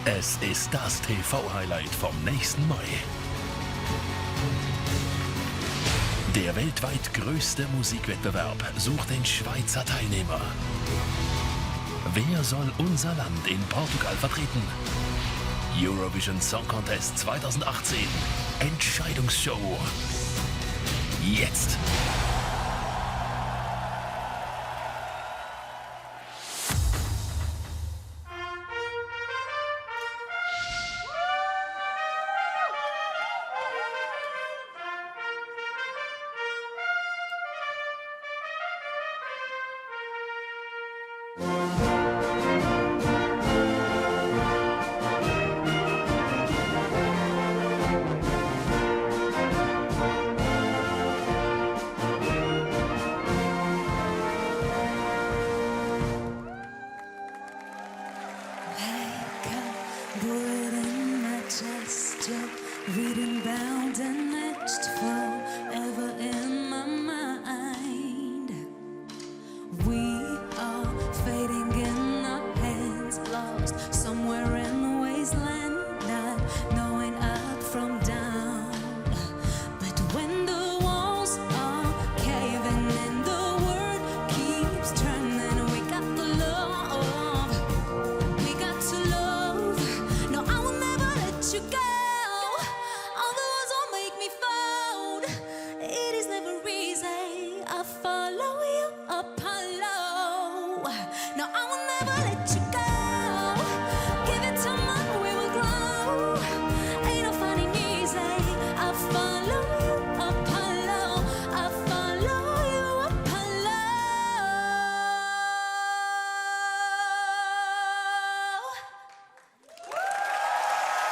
Es ist das TV-Highlight vom nächsten Mai. Der weltweit größte Musikwettbewerb sucht den Schweizer Teilnehmer. Wer soll unser Land in Portugal vertreten? Eurovision Song Contest 2018. Entscheidungsshow. Jetzt! Reading bound and etched forever in my mind. We are fading in our hands, lost somewhere in the wasteland, not knowing up from down. But when the walls are caving and the word keeps turning, we got to love. We got to love. No, I will never let you go.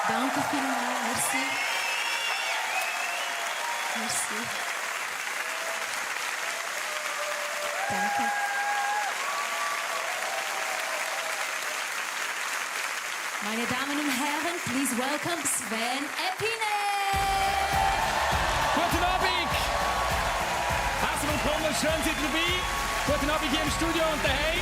Danke vielmals, merci. Merci. Danke. Meine Damen und Herren, please welcome Sven Epine. Guten Abend! Herzlich willkommen, schön seid ihr dabei. Guten Abend hier im Studio und daheim.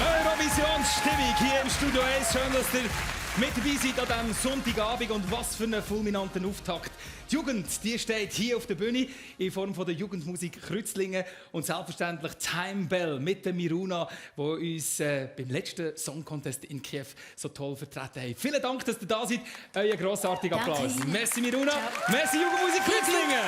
Eurovisionsstimmung hier im Studio 1. Schön, dass ihr mit dabei seid an diesem Sonntagabend. Und was für einen fulminanten Auftakt. Die Jugend, die steht hier auf der Bühne in Form von der Jugendmusik Kreuzlingen und selbstverständlich Time Bell mit der Miruna, die uns beim letzten Song Contest in Kiew so toll vertreten haben. Vielen Dank, dass ihr da seid. Euer grossartiger Applaus. Danke. Merci Miruna, Ciao. merci Jugendmusik Kreuzlingen.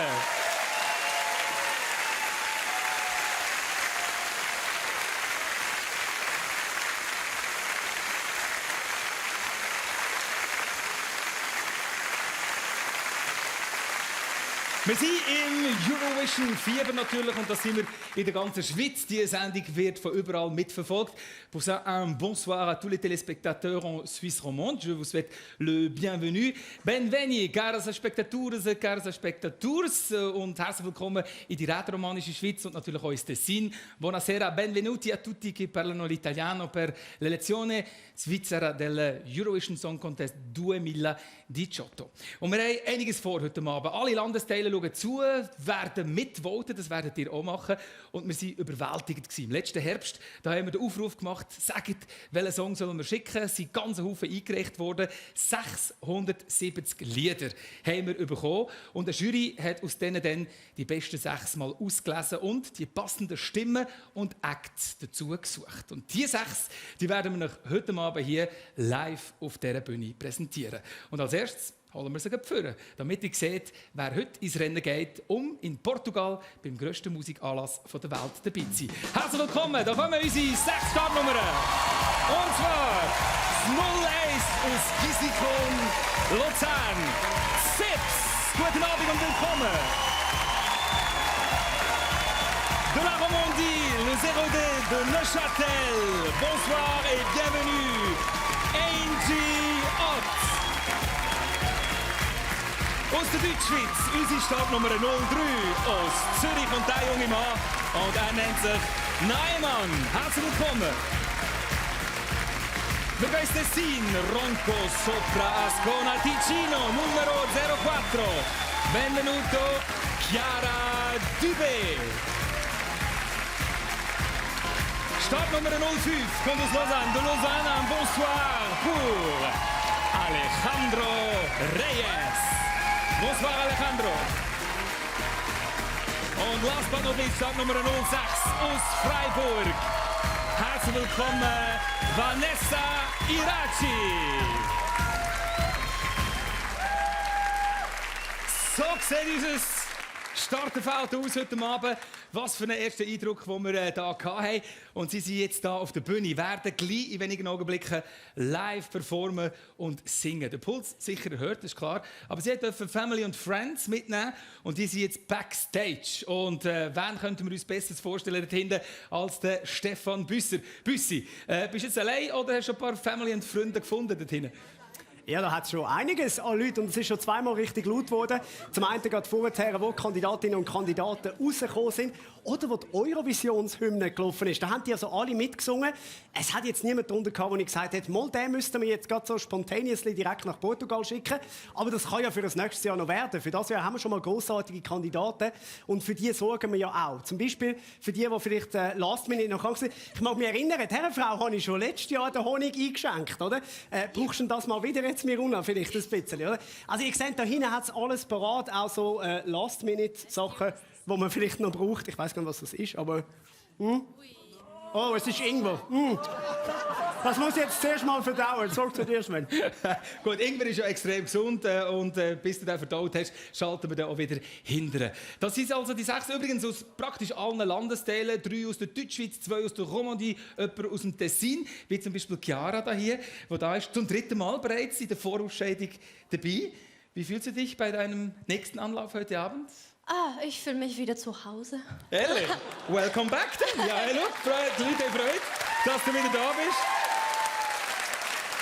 Wir sind im Eurovision-Fieber natürlich und das sind wir in der ganzen Schweiz. Diese Sendung wird von überall mitverfolgt. Pour ça, un bonsoir à tous les téléspectateurs en Suisse romande. Je vous souhaite le bienvenue. Benveni, caras spectatores, caras spectators und herzlich willkommen in die rätoromanische Schweiz und natürlich auch ins Tessin. Buonasera, benvenuti a tutti che parlano l'italiano per l'elezione svizzera del Eurovision Song Contest 2018. Und wir haben einiges vor heute Abend. Alle Landesteile schauen zu, werden mitvoten, das werdet ihr auch machen. Und wir waren überwältigt. Im letzten Herbst da haben wir den Aufruf gemacht, sagt, welchen Song sollen wir schicken. Es sind ganze Haufen eingereicht worden. 670 Lieder haben wir bekommen. Und eine Jury hat aus denen dann die besten 6 mal ausgelesen und die passenden Stimmen und Acts dazu gesucht. Und diese 6, die werden wir heute Abend hier live auf dieser Bühne präsentieren. Und als erstes holen wir sie vor, damit ihr seht, wer heute ins Rennen geht, um in Portugal beim grössten Musikanlass der Welt dabei zu sein. Herzlich willkommen, da kommen unsere 6 Startnummern. Und zwar 01 aus Gisicon, Luzern. Sips, guten Abend und willkommen. De la Romandie, le 02 de Neuchâtel. Bonsoir et bienvenue. Angie Ott. Aus der Deutschschweiz, unsere Startnummer 03 aus Zürich und der junge Mann. Und er nennt sich Naiman. Herzlich willkommen. Wir gehen Tessin, Ronco, Sopra, Ascona, Ticino, Numero 04. Benvenuto Chiara Dubé. Startnummer 05 kommt aus Lausanne. De Lausanne, un bonsoir pour Alejandro Reyes. Bonsoir Alejandro. Und last but not least, Startnummer 06 aus Freiburg. Herzlich willkommen, Vanessa Iraci. So sieht unser Starterfeld aus heute Abend. Was für einen ersten Eindruck, den wir hier hatten. Und sie sind jetzt hier auf der Bühne, werden gleich in wenigen Augenblicken live performen und singen. Der Puls sicher erhöht, das ist klar. Aber sie dürfen Family und Friends mitnehmen und die sind jetzt Backstage. Und wen könnten wir uns besser vorstellen dort hinten als den Stefan Büsser? Büssi, bist du jetzt allein oder hast du ein paar Family und Freunde gefunden dort hinten? Ja, da hat es schon einiges an Leuten und es ist schon zweimal richtig laut geworden. Zum einen gerade vorher, wo Kandidatinnen und Kandidaten rausgekommen sind oder wo die Eurovisionshymne gelaufen ist. Da haben die also alle mitgesungen. Es hat jetzt niemand darunter gehabt, der gesagt hat, mal den müssten wir jetzt gerade so spontaneously direkt nach Portugal schicken. Aber das kann ja für das nächste Jahr noch werden. Für das Jahr haben wir schon mal grossartige Kandidaten und für die sorgen wir ja auch. Zum Beispiel für die vielleicht last minute noch krank sind. Ich mag mich erinnern, dieser Frau habe ich schon letztes Jahr den Honig eingeschenkt. Oder? Brauchst du das mal wieder? Jetzt Miruna vielleicht ein bisschen, oder? Also ihr seht, da hinten hat es alles parat, auch so Last-Minute-Sachen, die man vielleicht noch braucht. Ich weiß gar nicht, was das ist, aber... Oh, es ist Ingwer. Das muss jetzt zuerst mal verdauen. Sorg zu dir, Sven. Gut, Ingwer ist ja extrem gesund und bis du den verdaut hast, schalten wir dann auch wieder hinterher. Das sind also die 6 übrigens aus praktisch allen Landesteilen. 3 aus der Deutschschweiz, 2 aus der Romandie, jemand aus dem Tessin, wie zum Beispiel Chiara da hier, die da ist zum 3. Mal bereits in der Vorausscheidung dabei. Wie fühlst du dich bei deinem nächsten Anlauf heute Abend? Ich fühle mich wieder zu Hause. Ehrlich? Welcome back then. Ja, hey, look, die Leute haben Freude, dass du wieder da bist.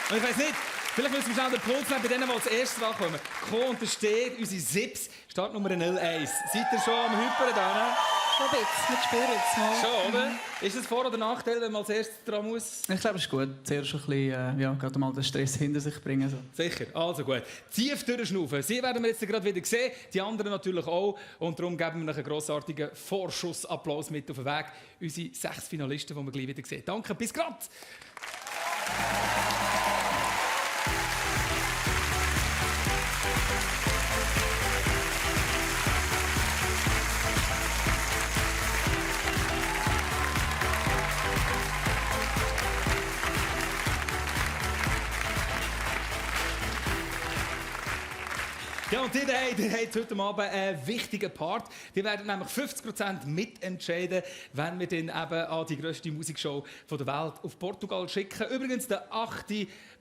Und ich weiss nicht, vielleicht müssen wir schnell den Puls nehmen bei denen, die als erstes rankommen. Komm, und da steht unsere Sips, Startnummer 01. Seid ihr schon am Hypern da? Ne? Schon ein bisschen, wir spüren es mal. Schon, oder? Ist das Vor- oder Nachteil, wenn man als erstes dran muss? Ich glaube, es ist gut. Zuerst ein bisschen, gerade mal den Stress hinter sich bringen. So. Sicher, also gut. Tief durchschnaufen. Sie werden wir jetzt gerade wieder sehen, die anderen natürlich auch. Und darum geben wir noch einen grossartigen Vorschussapplaus mit auf den Weg. Unsere 6 Finalisten, die wir gleich wieder sehen. Danke, bis grad! Ja, und ihr habt heute Abend einen wichtigen Part. Die werden nämlich 50% mitentscheiden, wenn wir dann eben an die grösste Musikshow der Welt auf Portugal schicken. Übrigens, der 8.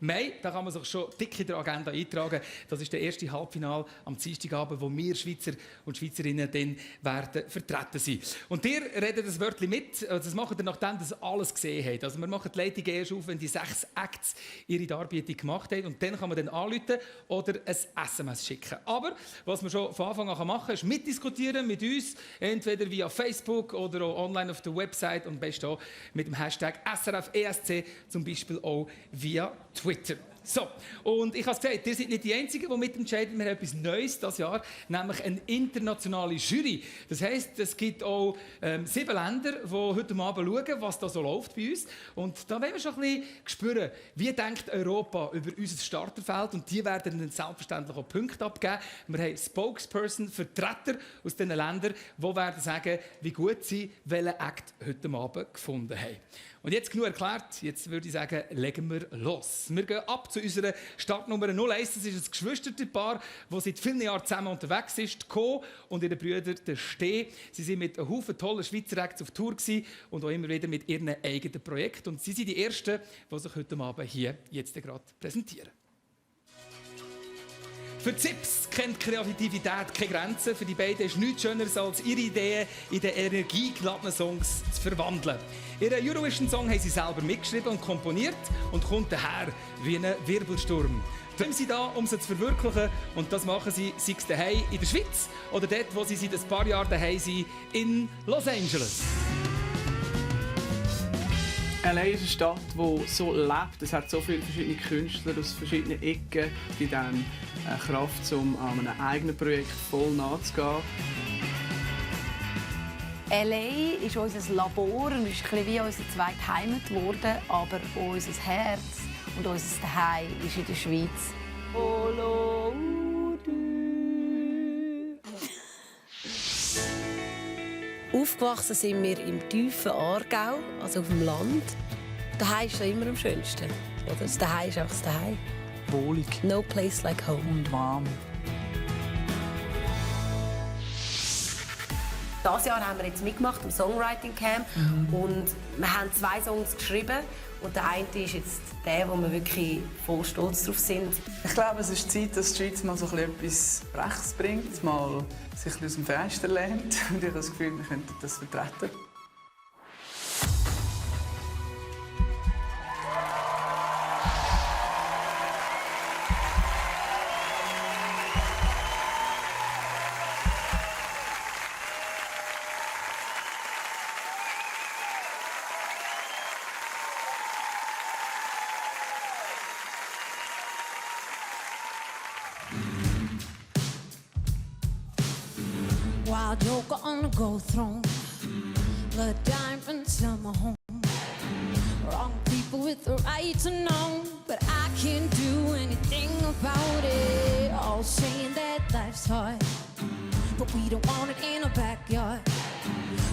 Mai, da kann man sich schon dick in der Agenda eintragen. Das ist der erste Halbfinale am Dienstagabend, wo wir Schweizer und Schweizerinnen dann werden vertreten sein. Und ihr redet das Wörtchen mit. Das macht ihr, nachdem ihr alles gesehen habt. Also wir machen die Leitung erst auf, wenn die 6 Acts ihre Darbietung gemacht haben. Und dann kann man dann anrufen oder ein SMS schicken. Aber was man schon von Anfang an machen kann, ist mitdiskutieren mit uns, entweder via Facebook oder auch online auf der Website und best auch mit dem Hashtag SRFESC, zum Beispiel auch via Twitter. So, und ich habe es gesagt, ihr seid nicht die Einzigen, die mitentscheiden. Wir haben etwas Neues dieses Jahr, nämlich eine internationale Jury. Das heisst, es gibt auch 7 Länder, die heute Abend schauen, was da so läuft bei uns. Und da wollen wir schon ein bisschen spüren, wie denkt Europa über unser Starterfeld. Und die werden dann selbstverständlich auch Punkte abgeben. Wir haben Spokesperson, Vertreter aus diesen Ländern, die werden sagen, wie gut sie welchen Act heute Abend gefunden haben. Und jetzt genug erklärt, jetzt würde ich sagen, legen wir los. Wir gehen ab zu unserer Startnummer 01. Das ist ein Geschwisterpaar, das seit vielen Jahren zusammen unterwegs ist. Co und ihre Brüder, der Steh. Sie sind mit einem Haufen tollen Schweizer Acts auf Tour gewesen und auch immer wieder mit ihren eigenen Projekten. Und sie sind die Ersten, die sich heute Abend hier jetzt gerade präsentieren. Für die Zips kennt Kreativität keine Grenzen. Für die beiden ist nichts Schöneres, als ihre Ideen in den energiegeladenen Songs zu verwandeln. Ihren Eurovision-Song haben sie selber mitgeschrieben und komponiert und kommt daher wie ein Wirbelsturm. Darum sind sie da, um sie zu verwirklichen. Und das machen sie, sei es daheim in der Schweiz oder dort, wo sie seit ein paar Jahren daheim sind, in Los Angeles. LA ist eine Stadt, die so lebt. Es hat so viele verschiedene Künstler aus verschiedenen Ecken, die dann Kraft, um an einem eigenen Projekt voll nachzugehen. LA ist unser Labor und ist ein bisschen wie unsere zweite Heimat geworden, aber unser Herz und unser Zuhause ist in der Schweiz. Aufgewachsen sind wir im tiefen Aargau, also auf dem Land. Daheim ist ja immer am schönsten. Oder? Das Daheim ist einfach das Daheim. Wohlig No place like home. und warm. Dieses Jahr haben wir jetzt mitgemacht im Songwriting Camp und wir haben 2 Songs geschrieben und der eine ist jetzt der, wo wir wirklich voll stolz drauf sind. Ich glaube, es ist Zeit, dass die Schweiz mal so etwas Rechtes bringt, mal sich aus dem Fenster lehnt. Und ich habe das Gefühl, wir könnten das vertreten. While Joker on the gold throne, the diamonds in my home. Wrong people with the right to know, but I can't do anything about it. All saying that life's hard, but we don't want it in our backyard.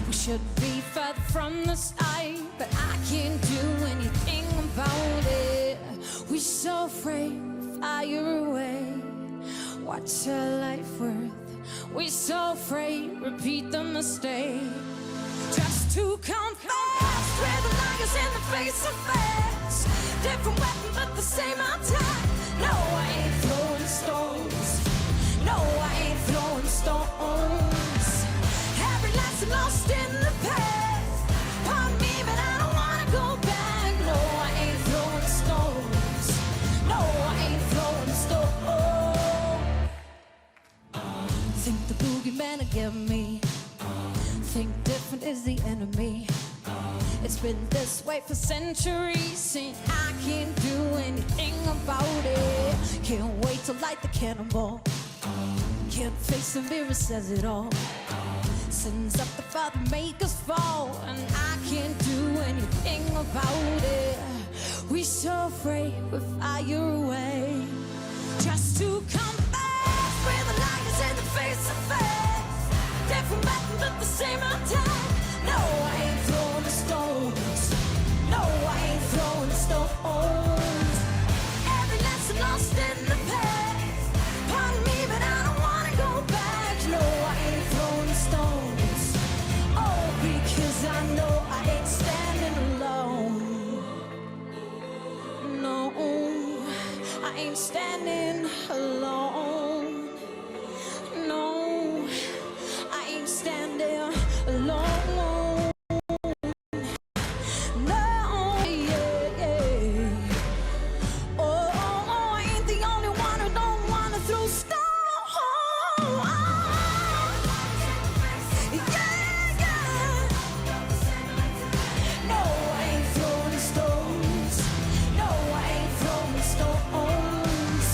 We should be further from the sky, but I can't do anything about it. We're so afraid to fire away. What's your life worth? We're so afraid, repeat the mistake. Just to come fast, where the liars in the face of facts. Different weapon, but the same attack. No, I ain't throwing stones. No, I ain't throwing stones. Every lesson lost in the past. Pardon me, but I don't wanna go back. No, I ain't throwing stones. No, I ain't throwing stones. Think the boogeyman will get me. Think different is the enemy. It's been this way for centuries, and I can't do anything about it. Can't wait to light the cannonball. Can't face the mirror, says it all. Sins up the Father, make us fall, and I can't do anything about it. We're so afraid we'll fire away. Just to come back, where the liars in the face of facts. Different weapon, but the same attack. No, I ain't throwing the stones. No, I ain't throwing the stones. Every lesson lost in the past. Pardon me, but I don't wanna go back. No, I ain't throwing stones. Oh, because I know I ain't standing alone. No, I ain't standing alone. No, I ain't standing alone. No, yeah, yeah. Oh, I ain't the only one who don't wanna throw stones. Yeah, yeah. No, I ain't throwing stones. No, I ain't throwing stones.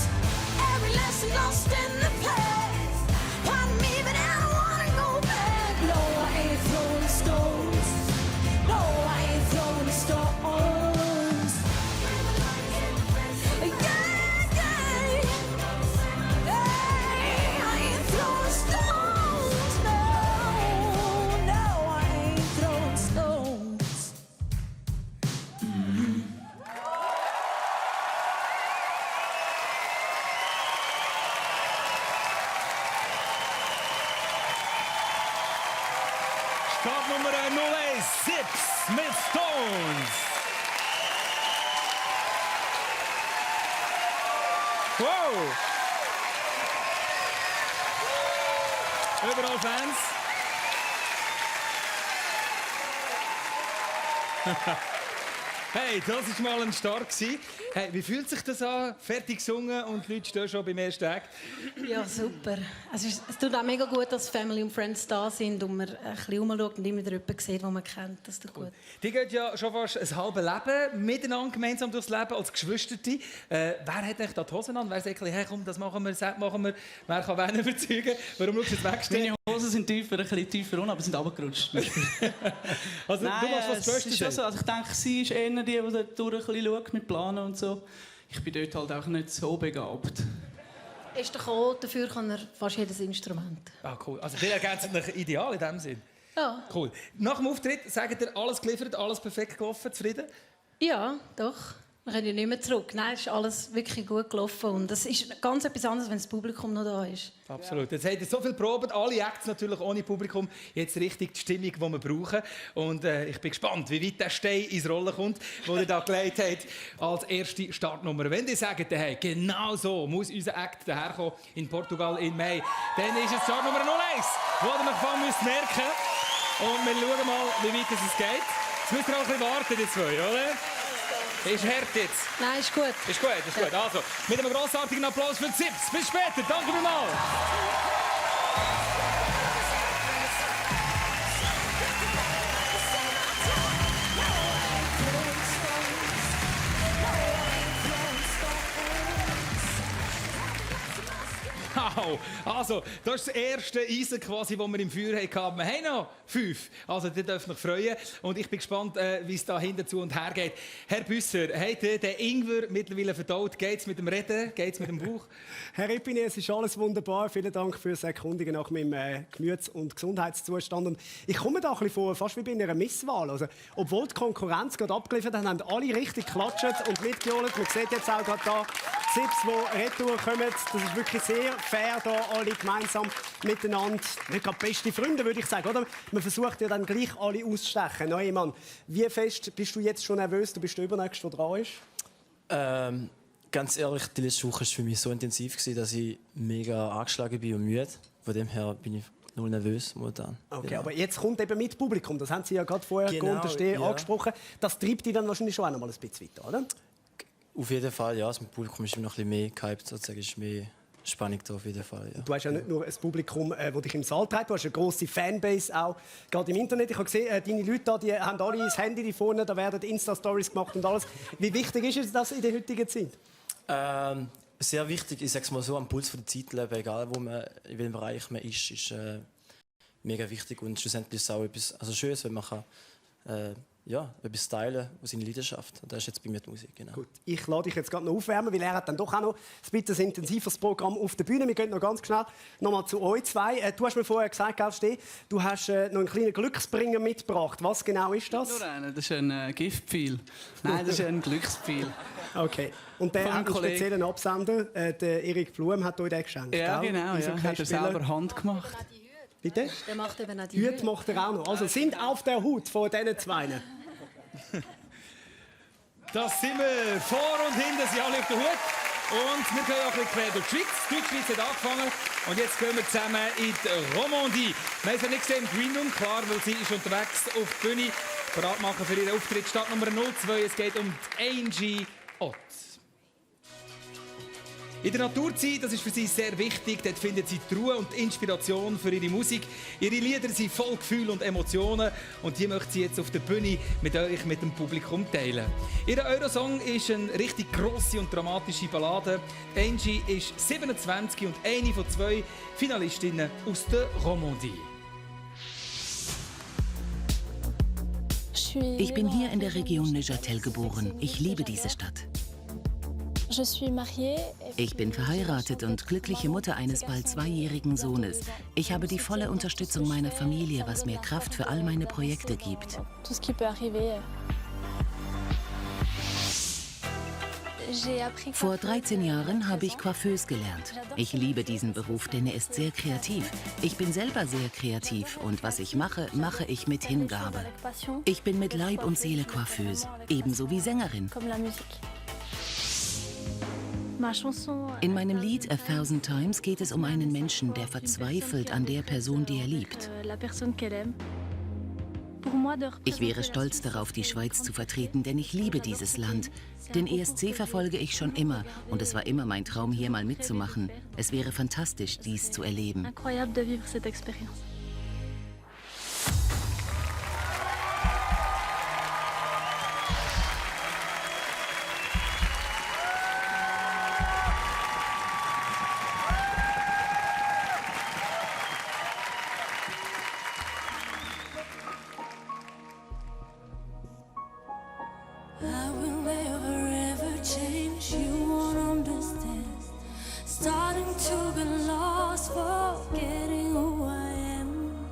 Every lesson lost in the past. Pardon me, but I don't wanna go back. No, I ain't throwing stones. No, I ain't throwing stones. Yeah, yeah. Hey, I ain't throwing stones. No, no, I ain't throwing stones. Startnummer 07 mit Stones. Wow! Überall Fans. Hey, das war mal ein Start. Hey, wie fühlt sich das an? Fertig gesungen und die Leute stehen schon beim ersten Tag. Ja, super. Es tut auch mega gut, dass Family und Friends da sind und man ein bisschen rumschaut und immer wieder jemanden sieht, den man kennt. Das tut gut. Die gehen ja schon fast ein halbes Leben miteinander gemeinsam durchs Leben als Geschwisterte. Wer hat eigentlich da die Hosen an? Wer sagt, hey, komm, das machen wir. Wer kann wen überzeugen? Warum schaust du jetzt wegstehen? Meine Hosen sind tiefer, ein bisschen tiefer unten, aber sind runtergerutscht. Also, Nein, du machst was es ist schon Bestes. so. Also ich denke, sie ist eher die dort ein bisschen schaut mit Planen und so. Ich bin dort halt auch nicht so begabt. Ist der Code, dafür kann er fast jedes Instrument. Ah, cool. Also, die ergänzen sich ideal in dem Sinn. Ja. Cool. Nach dem Auftritt sagt ihr, alles geliefert, alles perfekt gelaufen, zufrieden? Ja, doch. Wir können ja nicht mehr zurück. Nein, es ist alles wirklich gut gelaufen. Und es ist ganz etwas anderes, wenn das Publikum noch da ist. Absolut. Jetzt habt ihr so viel probiert, alle Acts natürlich ohne Publikum. Jetzt richtig die Stimmung, die wir brauchen. Und ich bin gespannt, wie weit der Stein ins Rollen kommt, den ihr da gelegt habt als erste Startnummer. Wenn ihr sagt, hey, genau so muss unser Act daherkommen in Portugal im Mai, dann ist es Startnummer 01, wo ihr noch merken müsst. Und wir schauen mal, wie weit es geht. Jetzt müsst ihr auch ein bisschen warten, die zwei, oder? Ist hart jetzt. Nein, ist gut. Ist gut, ist gut. Also, mit einem grossartigen Applaus für die Zips. Bis später. Danke vielmals. Wow. Also, das ist das erste Eisen, quasi, das wir im Feuer hatten. Wir haben noch 5. Also, ihr dürft euch freuen. Und ich bin gespannt, wie es da hinten und her geht. Herr Büsser, habt ihr den Ingwer mittlerweile verdaut? Geht es mit dem Reden? Geht es mit dem Bauch? Herr Epine, es ist alles wunderbar. Vielen Dank für das Erkundigen nach meinem Gemüts- und Gesundheitszustand. Und ich komme da ein bisschen vor, fast wie bei einer Misswahl. Also, obwohl die Konkurrenz gerade abgeliefert hat, haben alle richtig geklatscht und mitgejohlt. Man sieht jetzt auch gerade da Zips, die retour kommen. Das ist wirklich sehr fair, da alle gemeinsam miteinander. Nicht gerade beste Freunde, würde ich sagen. Oder? Man versucht ja dann gleich alle auszustechen. Neumann, wie fest bist du jetzt schon nervös? Du bist der Übernächste, der dran ist. Ganz ehrlich, die letzte Woche war für mich so intensiv, dass ich mega angeschlagen bin und müde. Von dem her bin ich null nervös momentan. Okay, genau. aber jetzt kommt eben mit Publikum. Das haben Sie ja gerade vorher angesprochen. Das treibt dich dann wahrscheinlich schon einmal ein bisschen weiter, oder? Auf jeden Fall, ja. Das Publikum ist noch ein bisschen mehr gehypt, sozusagen. Ist mehr Spannung da auf jeden Fall. Ja. Du hast ja nicht nur ein Publikum, das dich im Saal trägt, du hast eine grosse Fanbase auch gerade im Internet. Ich habe gesehen, deine Leute da, die haben alle das Handy da vorne, da werden Insta-Stories gemacht und alles. Wie wichtig ist das in der heutigen Zeit? Sehr wichtig, ich sage es mal so, am Puls der Zeit leben, egal wo man, in welchem Bereich man ist mega wichtig und schlussendlich ist es auch etwas Schönes, wenn man kann, etwas teilen aus seiner Leidenschaft. Und das ist jetzt bei mir die Musik. Genau. Gut, ich lade dich jetzt gerade noch aufwärmen, weil er hat dann doch auch noch ein bisschen intensives Programm auf der Bühne. Wir gehen noch ganz schnell nochmal zu euch zwei. Du hast mir vorher gesagt, Steh, du hast noch einen kleinen Glücksbringer mitgebracht. Was genau ist das? Nur einen, das ist ein Giftpfeil. Nein, das ist ein Glückspfeil. Okay. Und der hat einen speziellen Absender. Der Erik Blum hat euch den geschenkt. Ja, gell? genau. Ja. Hat er selber Hand gemacht. Bitte? Der macht eben auch die Hüte macht er auch noch. Also sind auf der Hut von diesen zwei. Das sind wir. Vor und hinten sind alle auf der Hut. Und wir gehen auch ein bisschen quer durch die Schweiz. Die Schweiz hat angefangen. Und jetzt gehen wir zusammen in die Romandie. Wir haben sie nicht gesehen im Green Room, klar, weil sie ist unterwegs auf die Bühne. Bereit machen für ihren Auftritt. Startnummer 02. Es geht um die Angie Ott. In der Natur zu sein, das ist für sie sehr wichtig. Dort findet sie die Ruhe und die Inspiration für ihre Musik. Ihre Lieder sind voll Gefühl und Emotionen. Und die möchte sie jetzt auf der Bühne mit euch, mit dem Publikum teilen. Ihr Eurosong ist eine richtig grosse und dramatische Ballade. Angie ist 27 und eine von 2 Finalistinnen aus der Romandie. Ich bin hier in der Region Neuchâtel geboren. Ich liebe diese Stadt. Ich bin verheiratet und glückliche Mutter eines bald 2-jährigen Sohnes. Ich habe die volle Unterstützung meiner Familie, was mir Kraft für all meine Projekte gibt. Vor 13 Jahren habe ich Coiffeuse gelernt. Ich liebe diesen Beruf, denn er ist sehr kreativ. Ich bin selber sehr kreativ und was ich mache, mache ich mit Hingabe. Ich bin mit Leib und Seele Coiffeuse, ebenso wie Sängerin. In meinem Lied A Thousand Times geht es um einen Menschen, der verzweifelt an der Person, die er liebt. Ich wäre stolz darauf, die Schweiz zu vertreten, denn ich liebe dieses Land. Den ESC verfolge ich schon immer und es war immer mein Traum, hier mal mitzumachen. Es wäre fantastisch, dies zu erleben. I will never ever change, you won't understand. Starting to get lost, forgetting who I am.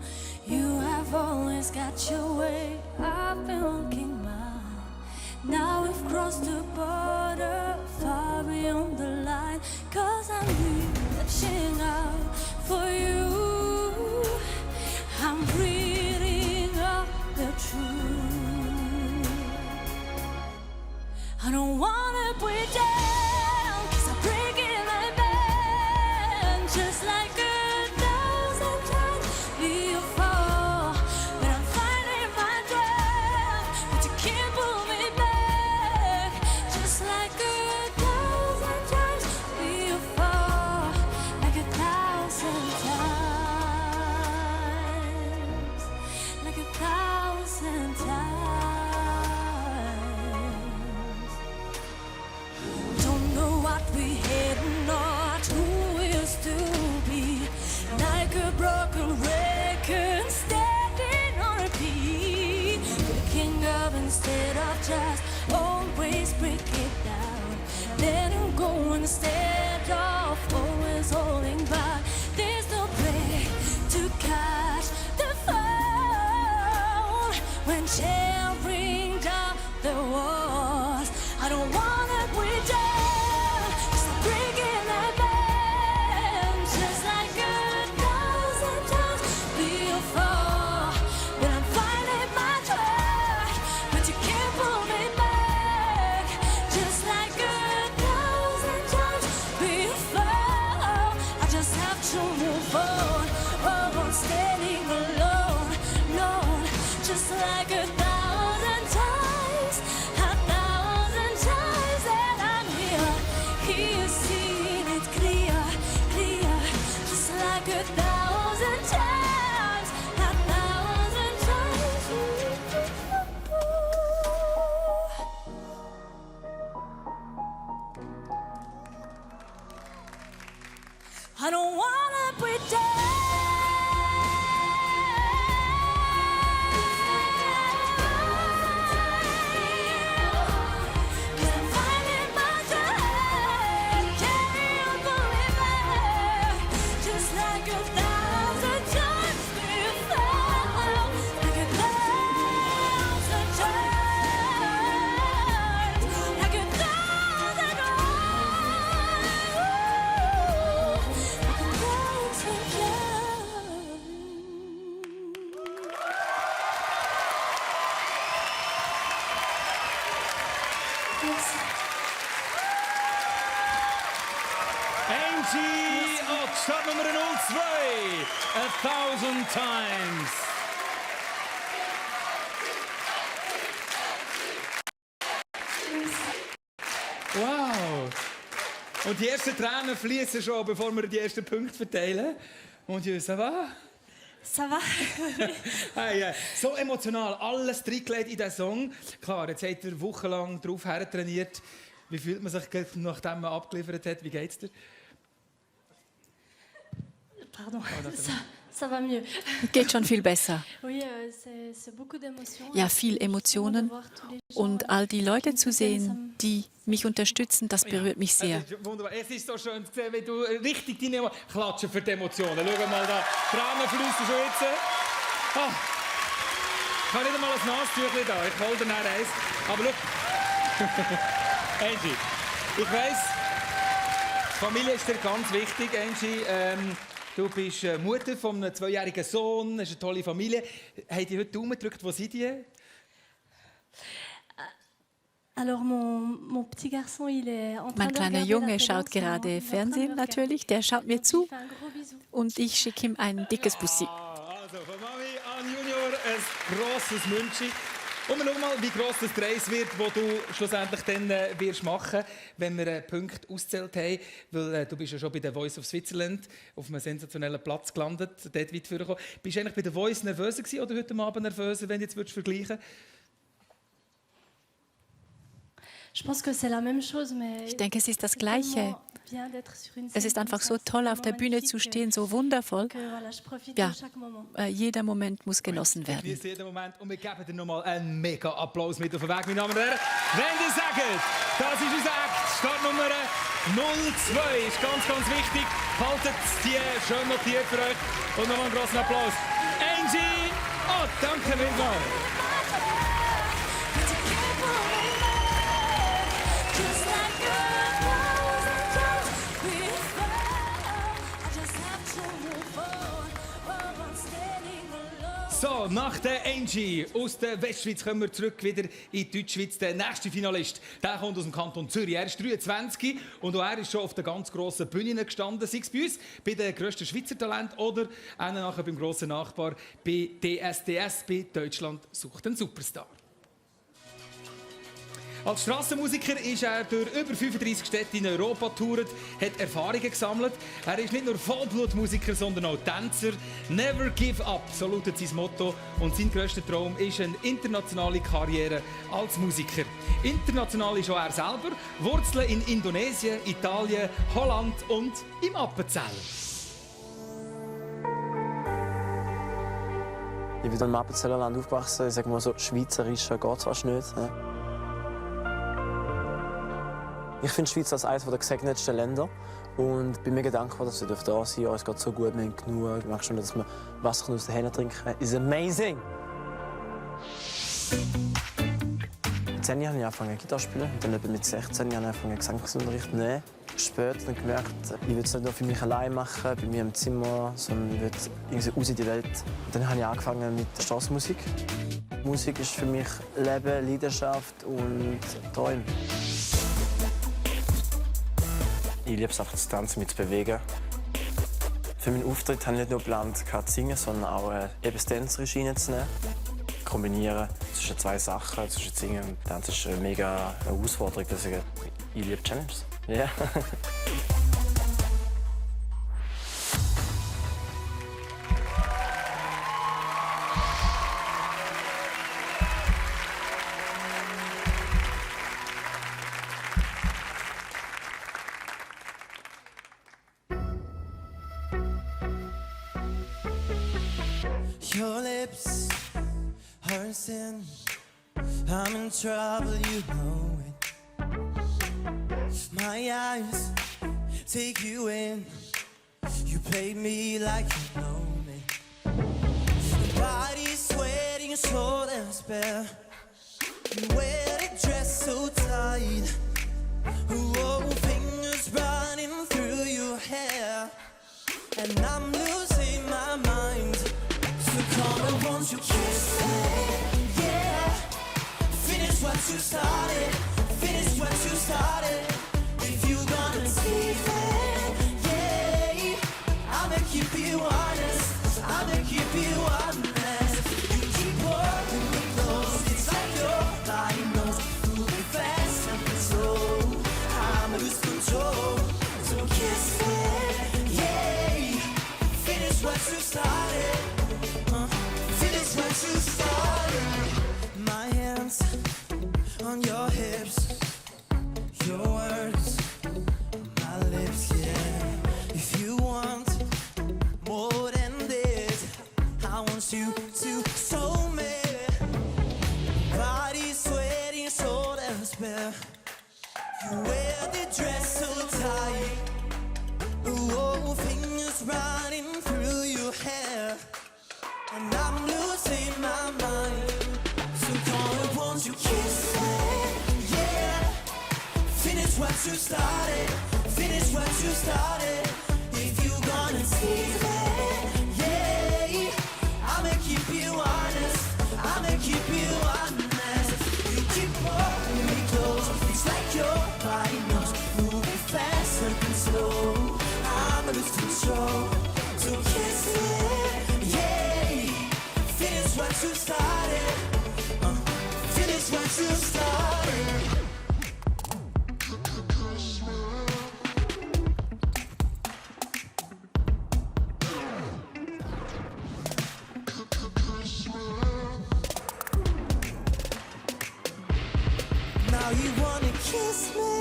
You have always got your way, I've been walking mine. Now we've crossed the border, far beyond the line. Cause I'm reaching out for you. I'm reading up the truth. I don't wanna break down, 'cause I'm breaking my band. Just like 1,000 times before. But I'm finding my ground, but you can't pull me back. Just like 1,000 times before. Like 1,000 times. Like 1,000 times. What we had, not who we used to be. Like a broken record, standing on repeat. Waking up instead of just always break it down. Letting go instead of always holding back. There's no break to catch the phone when tearing down the walls. I don't wanna break down. I don't wanna pretend. Angie Ott, Startnummer 02, 1,000 times. Wow! Und die ersten Tränen fließen schon, bevor wir die ersten Punkte verteilen. Und ja, ça va? Ça va? Hey, so emotional, alles reingelegt in diesen Song. Klar, jetzt habt ihr wochenlang darauf hertrainiert. Wie fühlt man sich, nachdem man abgeliefert hat? Wie geht's dir? Pardon, ça va mieux. Geht schon viel besser. Ja, viel Emotionen. Und all die Leute zu sehen, die mich unterstützen, das berührt mich sehr. Wunderbar. Es ist so schön zu sehen, wie du richtig deine klatschen für die Emotionen. Schau mal da, Tränen fließen schon jetzt. Ah. Ich habe nicht einmal ein Nasentüchchen da, ich hole dir nachher eins. Aber schau, Angie, ich weiss, Familie ist dir ganz wichtig, Angie. Du bist Mutter von einem 2-jährigen Sohn, hast eine tolle Familie. Habt ihr heute Daumen gedrückt? Wo sind die? Mein kleiner Junge schaut gerade Fernsehen natürlich, der schaut mir zu und ich schicke ihm ein dickes Bussi. Also von Mami an Junior ein grosses Münchi. Und wir schauen mal, wie gross das Preis wird, das du schlussendlich dann wirst machen, wenn wir Punkte ausgezählt haben. Weil du bist ja schon bei der Voice of Switzerland auf einem sensationellen Platz gelandet, dort weit vorgekommen. Bist du eigentlich bei der Voice nervöser gewesen oder heute Abend nervöser, wenn du jetzt vergleichen würdest? Ich denke, es ist das Gleiche. Es ist einfach so toll, auf der Bühne zu stehen, so wundervoll. Ja, jeder Moment muss genossen werden. Jeden Moment. Und wir geben dir nochmal einen mega Applaus mit auf den Weg, meine Damen und Herren. Wenn ihr sagt, das ist unser Act, Startnummer 02, ist ganz, ganz wichtig. Haltet die schön notiert für euch. Und nochmal einen grossen Applaus. Angie! Oh, danke vielmals. So, nach der Angie aus der Westschweiz kommen wir zurück wieder in die Deutschschweiz. Der nächste Finalist, der kommt aus dem Kanton Zürich. Er ist 23 und auch er ist schon auf der ganz grossen Bühne gestanden. Sei es bei uns, bei den grössten Schweizer Talenten oder nachher beim grossen Nachbar bei DSDS, bei Deutschland sucht einen Superstar. Als Strassenmusiker ist er durch über 35 Städte in Europa getourt, hat Erfahrungen gesammelt. Er ist nicht nur Vollblutmusiker, sondern auch Tänzer. Never give up, so lautet sein Motto. Und sein grösster Traum ist eine internationale Karriere als Musiker. International ist auch er selber. Wurzeln in Indonesien, Italien, Holland und im Appenzell. Ich bin im Appenzeller Land aufgewachsen. Ich sage mal so, schweizerischer geht es fast nicht. Ich finde die Schweiz als eines der gesegnetsten Länder und bin mega dankbar, dass wir da sein dürfen. Es geht so gut, wir haben genug. Ich merke schon, dass wir Wasser aus den Händen trinken können. It's amazing! Mit 10 Jahren habe ich angefangen Gitarre zu spielen. Und dann mit 16 Jahren habe ich angefangen Gesangsunterricht zu nehmen. Später dann gemerkt, ich will es nicht nur für mich allein machen, bei mir im Zimmer, sondern ich will irgendwie raus in die Welt. Und dann habe ich angefangen mit Straßenmusik. Musik ist für mich Leben, Leidenschaft und Träume. Ich liebe es einfach zu tanzen, mich zu bewegen. Für meinen Auftritt habe ich nicht nur geplant, zu singen, sondern auch eben das Tänzerregie zu nehmen. Kombinieren zwischen zwei Sachen, zwischen Singen und Tanzen ist eine mega Herausforderung. Deswegen, ich liebe Challenges. Yeah. Your lips are sin. I'm in trouble, you know it. My eyes take you in. You play me like you know me. Your body's sweating, shoulders bare. You wear the dress so tight. Whoa, fingers running through your hair. And I'm losing my mind. So come and won't you kiss me, yeah. Finish what you started, finish what you started. If you gonna leave it, yeah. I'ma keep you honest, I'ma keep you honest. You keep holding me close, it's like your body knows. Moving fast and slow, I'ma lose control. So kiss me, yeah. Finish what you started. Finish what you started. My hands on your hips, your words on my lips, yeah. If you want more than this, I want you to show me. Body sweating, shoulders bare. You wear the dress so tight. Whoa, fingers running through your hair. And I'm losing my mind. So come and won't you kiss me, yeah. Finish what you started, finish what you started. If you gonna leave it, yeah. I'ma keep you honest, I'ma keep you honest. You keep holding me close, it's like your body knows. Moving fast and slow, I'ma lose control. So kiss me, yeah. Finish what you you wanna kiss me?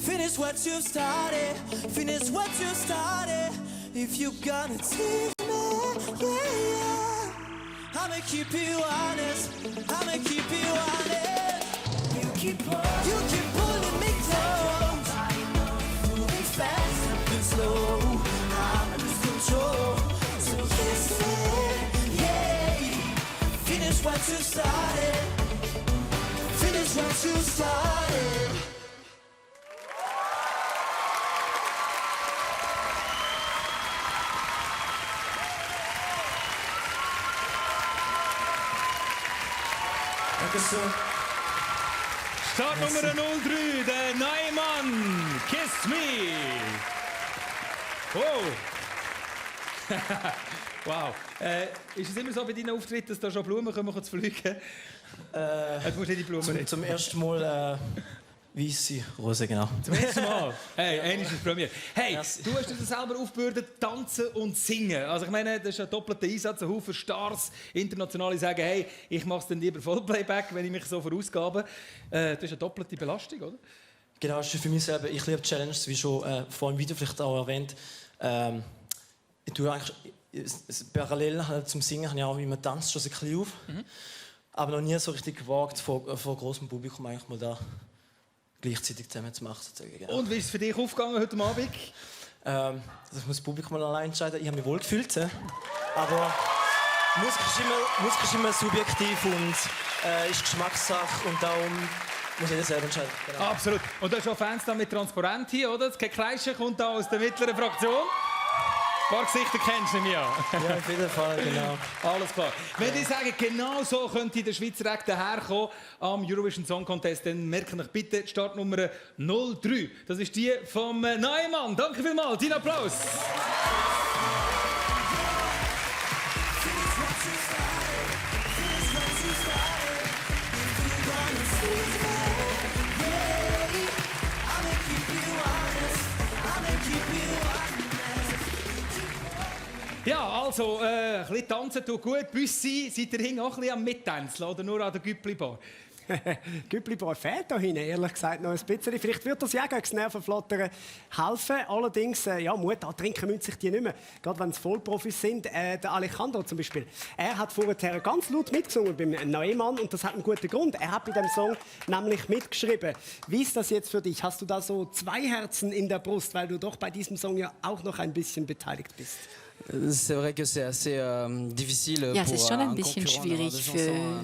Finish what you started, finish what you started. If you gonna tease me, yeah. I'ma keep you honest, I'ma keep you honest. You keep pulling me close. Moving fast and slow, I'm lose control. So kiss me, yeah. Finish what you started, finish what you started. Startnummer 03, der Neumann, Kiss Me. Oh. Wow. Ist es immer so bei deinen Auftritten, dass da schon Blumen kommen zu fliegen? Du musst nicht die Blumen nehmen. Zum ersten Mal weisse Rose, genau. Zum ersten Mal? Hey, einmal ist Premiere. Hey, du hast dir das selber aufgebürdet, tanzen und singen. Also ich meine, das ist ein doppelter Einsatz. Ein Haufen Stars, Internationale sagen, hey, ich mache es dann lieber Vollplayback, wenn ich mich so verausgabe. Das ist eine doppelte Belastung, oder? Genau, das ist für mich selber. Ich liebe Challenges, wie schon vor dem Video vielleicht auch erwähnt. Ich tue eigentlich parallel zum Singen habe ich auch immer tanzt schon ein bisschen auf. Aber noch nie so richtig gewagt, vor großem Publikum eigentlich mal da gleichzeitig zusammen zu machen. Genau. Und wie ist es für dich aufgegangen heute Abend? Das muss das Publikum mal allein entscheiden. Ich habe mich wohl gefühlt. Aber Musik ist immer subjektiv und ist Geschmackssache. Und darum muss jeder selber entscheiden. Genau. Absolut. Und da ist auch Fans da mit Transparent hier, oder? Das Kreischen kommt da aus der mittleren Fraktion. Ein paar Gesichter kennst du nicht mehr. Ja, auf jeden Fall, genau. Alles klar. Wenn ich sage, genau so könnte der Schweizer Act daherkommen am Eurovision Song Contest, dann merkt euch bitte die Startnummer 03. Das ist die vom Neumann. Danke vielmals. Dein Applaus. Ja, also, ein bisschen tanzen tut gut. Büssi, seid ihr hinten auch ein bisschen am Mittänzeln oder nur an der Güppli-Bar? Güppli-Bar fehlt da hinten, ehrlich gesagt, noch ein bisschen. Vielleicht wird das ja gegen das Nervenflattern helfen. Allerdings, ja, Mut, da trinken müssen sich die nicht mehr. Gerade wenn es Vollprofis sind. Der Alejandro zum Beispiel, er hat vorher ganz laut mitgesungen beim Neumann und das hat einen guten Grund. Er hat bei dem Song nämlich mitgeschrieben. Wie ist das jetzt für dich? Hast du da so zwei Herzen in der Brust, weil du doch bei diesem Song ja auch noch ein bisschen beteiligt bist? Ja, es ist schon ein bisschen schwierig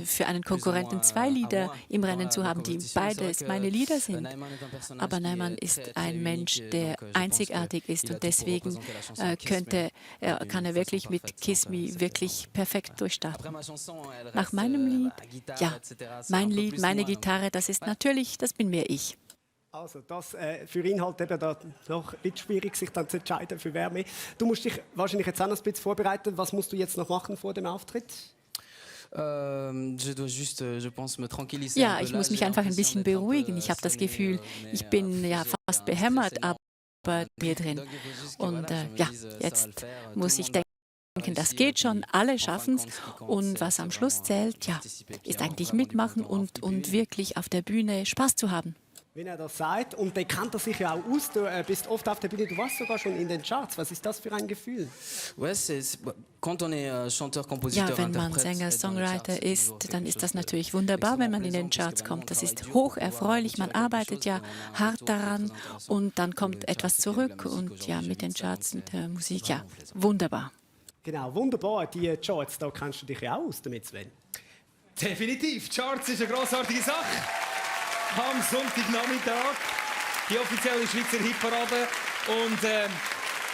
für einen Konkurrenten, zwei Lieder im Rennen zu haben, die beides meine Lieder sind. Aber Neumann ist ein Mensch, der einzigartig ist und deswegen kann er wirklich mit Kiss Me wirklich perfekt durchstarten. Nach meinem Lied, ja, mein Lied, meine Gitarre, das bin mehr ich. Also das für ihn halt eben da noch ein bisschen schwierig, sich dann zu entscheiden, für wer mehr. Du musst dich wahrscheinlich jetzt auch noch ein bisschen vorbereiten. Was musst du jetzt noch machen vor dem Auftritt? Ja, ich muss mich einfach ein bisschen beruhigen. Ich habe das Gefühl, ich bin ja fast behämmert, aber mir drin. Und ja, jetzt muss ich denken, das geht schon, alle schaffen es. Und was am Schluss zählt, ja, ist eigentlich mitmachen und wirklich auf der Bühne Spaß zu haben. Wenn er das sagt, und der kennt er sich ja auch aus, du bist oft auf der Bühne, du warst sogar schon in den Charts. Was ist das für ein Gefühl? Ja, wenn man Sänger, Songwriter ist, dann ist das natürlich wunderbar, wenn man in den Charts kommt. Das ist hoch erfreulich, man arbeitet ja hart daran und dann kommt etwas zurück und ja, mit den Charts, mit der Musik, ja, wunderbar. Genau, wunderbar, die Charts, da kennst du dich ja auch aus damit, Sven. Definitiv, Charts ist eine grossartige Sache. Am Sonntagnachmittag die offizielle Schweizer Hitparade. Und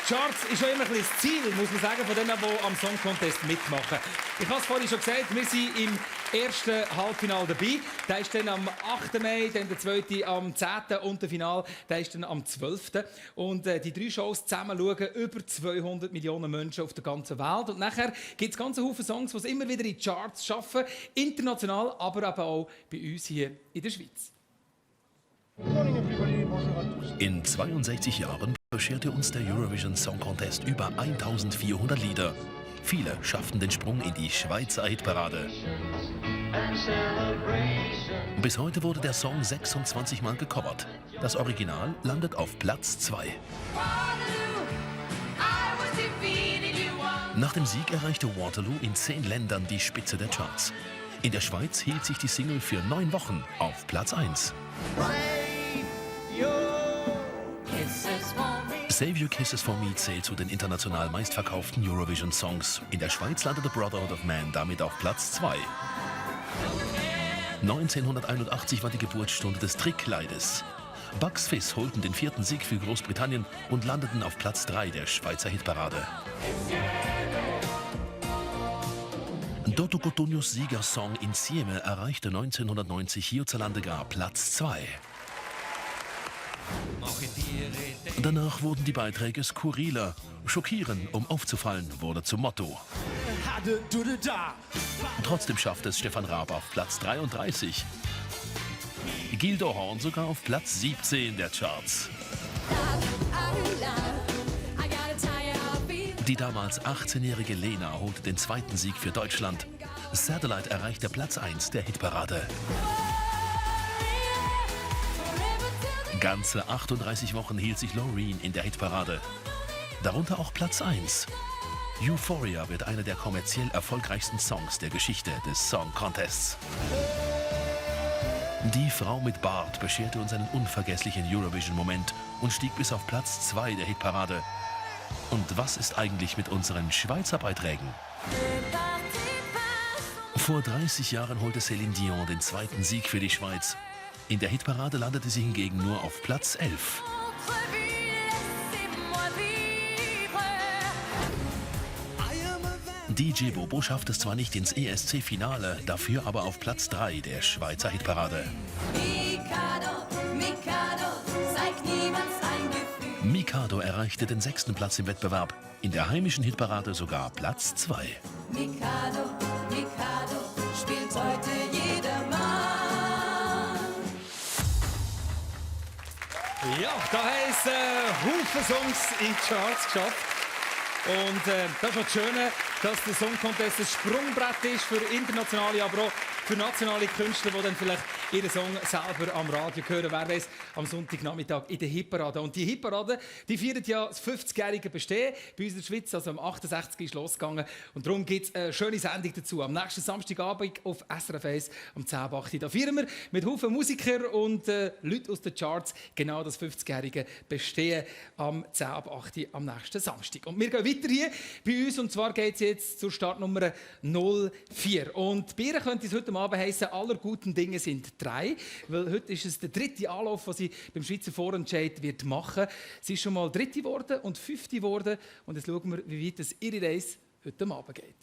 Charts ist schon immer ein bisschen das Ziel, muss man sagen, von denen, die am Song Contest mitmachen. Ich habe es vorhin schon gesagt, wir sind im ersten Halbfinale dabei. Der ist dann am 8. Mai, dann der zweite am 10. und der Final, der ist dann am 12. Und die drei Shows zusammen schauen über 200 Millionen Menschen auf der ganzen Welt. Und nachher gibt es ganz viele Songs, die es immer wieder in die Charts schaffen, international, aber eben auch bei uns hier in der Schweiz. In 62 Jahren bescherte uns der Eurovision Song Contest über 1400 Lieder. Viele schafften den Sprung in die Schweizer Hitparade. Bis heute wurde der Song 26 Mal gecovert. Das Original landet auf Platz 2. Nach dem Sieg erreichte Waterloo in 10 Ländern die Spitze der Charts. In der Schweiz hielt sich die Single für 9 Wochen auf Platz 1. Save Your Kisses For Me zählt zu den international meistverkauften Eurovision-Songs. In der Schweiz landete Brotherhood of Man damit auf Platz 2. 1981 war die Geburtsstunde des Trickkleides. Bucks Fizz holten den 4. Sieg für Großbritannien und landeten auf Platz 3 der Schweizer Hitparade. Dotto Cottonios Siegersong Insieme erreichte 1990 hierzulande gar Platz 2. Danach wurden die Beiträge skurriler. Schockieren, um aufzufallen, wurde zum Motto. Trotzdem schaffte es Stefan Raab auf Platz 33. Gildo Horn sogar auf Platz 17 der Charts. Die damals 18-jährige Lena holte den 2. Sieg für Deutschland. Satellite erreichte Platz 1 der Hitparade. Ganze 38 Wochen hielt sich Loreen in der Hitparade. Darunter auch Platz 1. Euphoria wird einer der kommerziell erfolgreichsten Songs der Geschichte des Song Contests. Die Frau mit Bart bescherte uns einen unvergesslichen Eurovision-Moment und stieg bis auf Platz 2 der Hitparade. Und was ist eigentlich mit unseren Schweizer Beiträgen? Vor 30 Jahren holte Céline Dion den 2. Sieg für die Schweiz. In der Hitparade landete sie hingegen nur auf Platz 11. DJ Bobo schafft es zwar nicht ins ESC-Finale, dafür aber auf Platz 3 der Schweizer Hitparade. Mikado erreichte den 6. Platz im Wettbewerb, in der heimischen Hitparade sogar Platz 2. Mikado, Mikado, spielt heute jedermann. Ja, da haben es Haufen Songs in die Charts geschafft. Und das ist noch das Schöne, dass der Song Contest ein Sprungbrett ist für internationale, aber auch für nationale Künstler, die dann vielleicht ihren Song selber am Radio hören. Wer weiss, am Sonntagnachmittag in der Hitparade. Und die Hitparade, die feiert ja das 50-jährige Bestehen bei uns in der Schweiz. Also am 68. ist losgegangen. Und darum gibt es eine schöne Sendung dazu. Am nächsten Samstagabend auf SRF 1 um 10:08 Da feiern wir mit Haufen Musikern und Leuten aus den Charts genau das 50-jährige Bestehen am 10:08 am nächsten Samstag. Und wir gehen weiter hier bei uns. Und zwar geht es jetzt zur Startnummer 04. Und bei ihr könnte es heute Abend heissen, aller guten Dinge sind 3. Weil heute ist es der 3. Anlauf, den sie beim Schweizer Vorentscheid wird machen. Sie ist schon mal 3. geworden und 5. geworden. Und jetzt schauen wir, wie weit es ihre Reise heute Abend geht.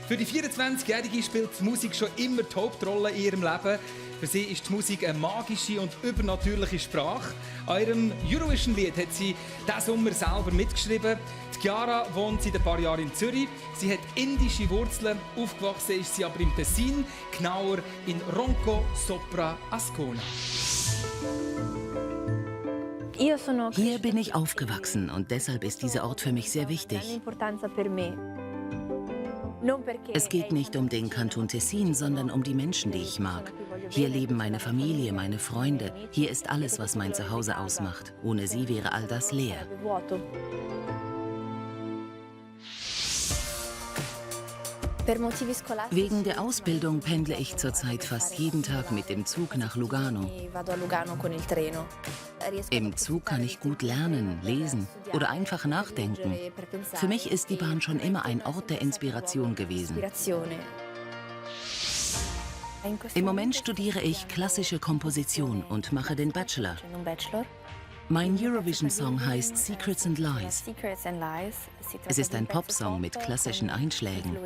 Für die 24-Jährige spielt die Musik schon immer die Hauptrolle in ihrem Leben. Für sie ist die Musik eine magische und übernatürliche Sprache. An ihrem Eurovision-Lied hat sie diesen Sommer selber mitgeschrieben. Die Chiara wohnt seit ein paar Jahren in Zürich. Sie hat indische Wurzeln. Aufgewachsen ist sie aber im Tessin, genauer in Ronco sopra Ascona. Hier bin ich aufgewachsen und deshalb ist dieser Ort für mich sehr wichtig. Es geht nicht um den Kanton Tessin, sondern um die Menschen, die ich mag. Hier leben meine Familie, meine Freunde. Hier ist alles, was mein Zuhause ausmacht. Ohne sie wäre all das leer. Wegen der Ausbildung pendle ich zurzeit fast jeden Tag mit dem Zug nach Lugano. Im Zug kann ich gut lernen, lesen oder einfach nachdenken. Für mich ist die Bahn schon immer ein Ort der Inspiration gewesen. Im Moment studiere ich klassische Komposition und mache den Bachelor. Mein Eurovision-Song heißt Secrets and Lies. Es ist ein Popsong mit klassischen Einschlägen.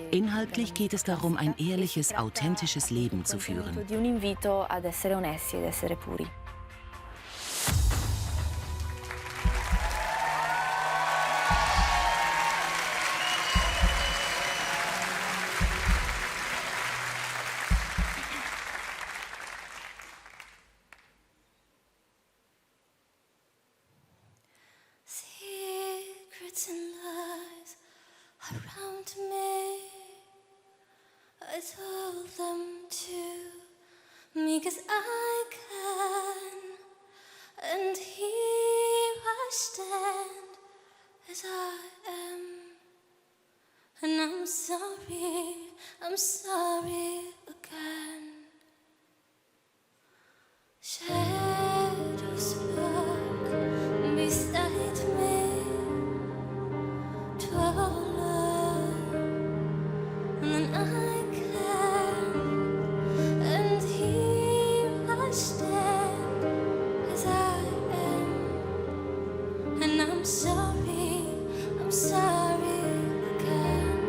Inhaltlich geht es darum, ein ehrliches, authentisches Leben zu führen. Secrets and lies around me. told them to me 'cause I can, and here I stand as I am, and I'm sorry again. Shadows walk beside me, taller than I can, and here I stand as I am, and I'm sorry again.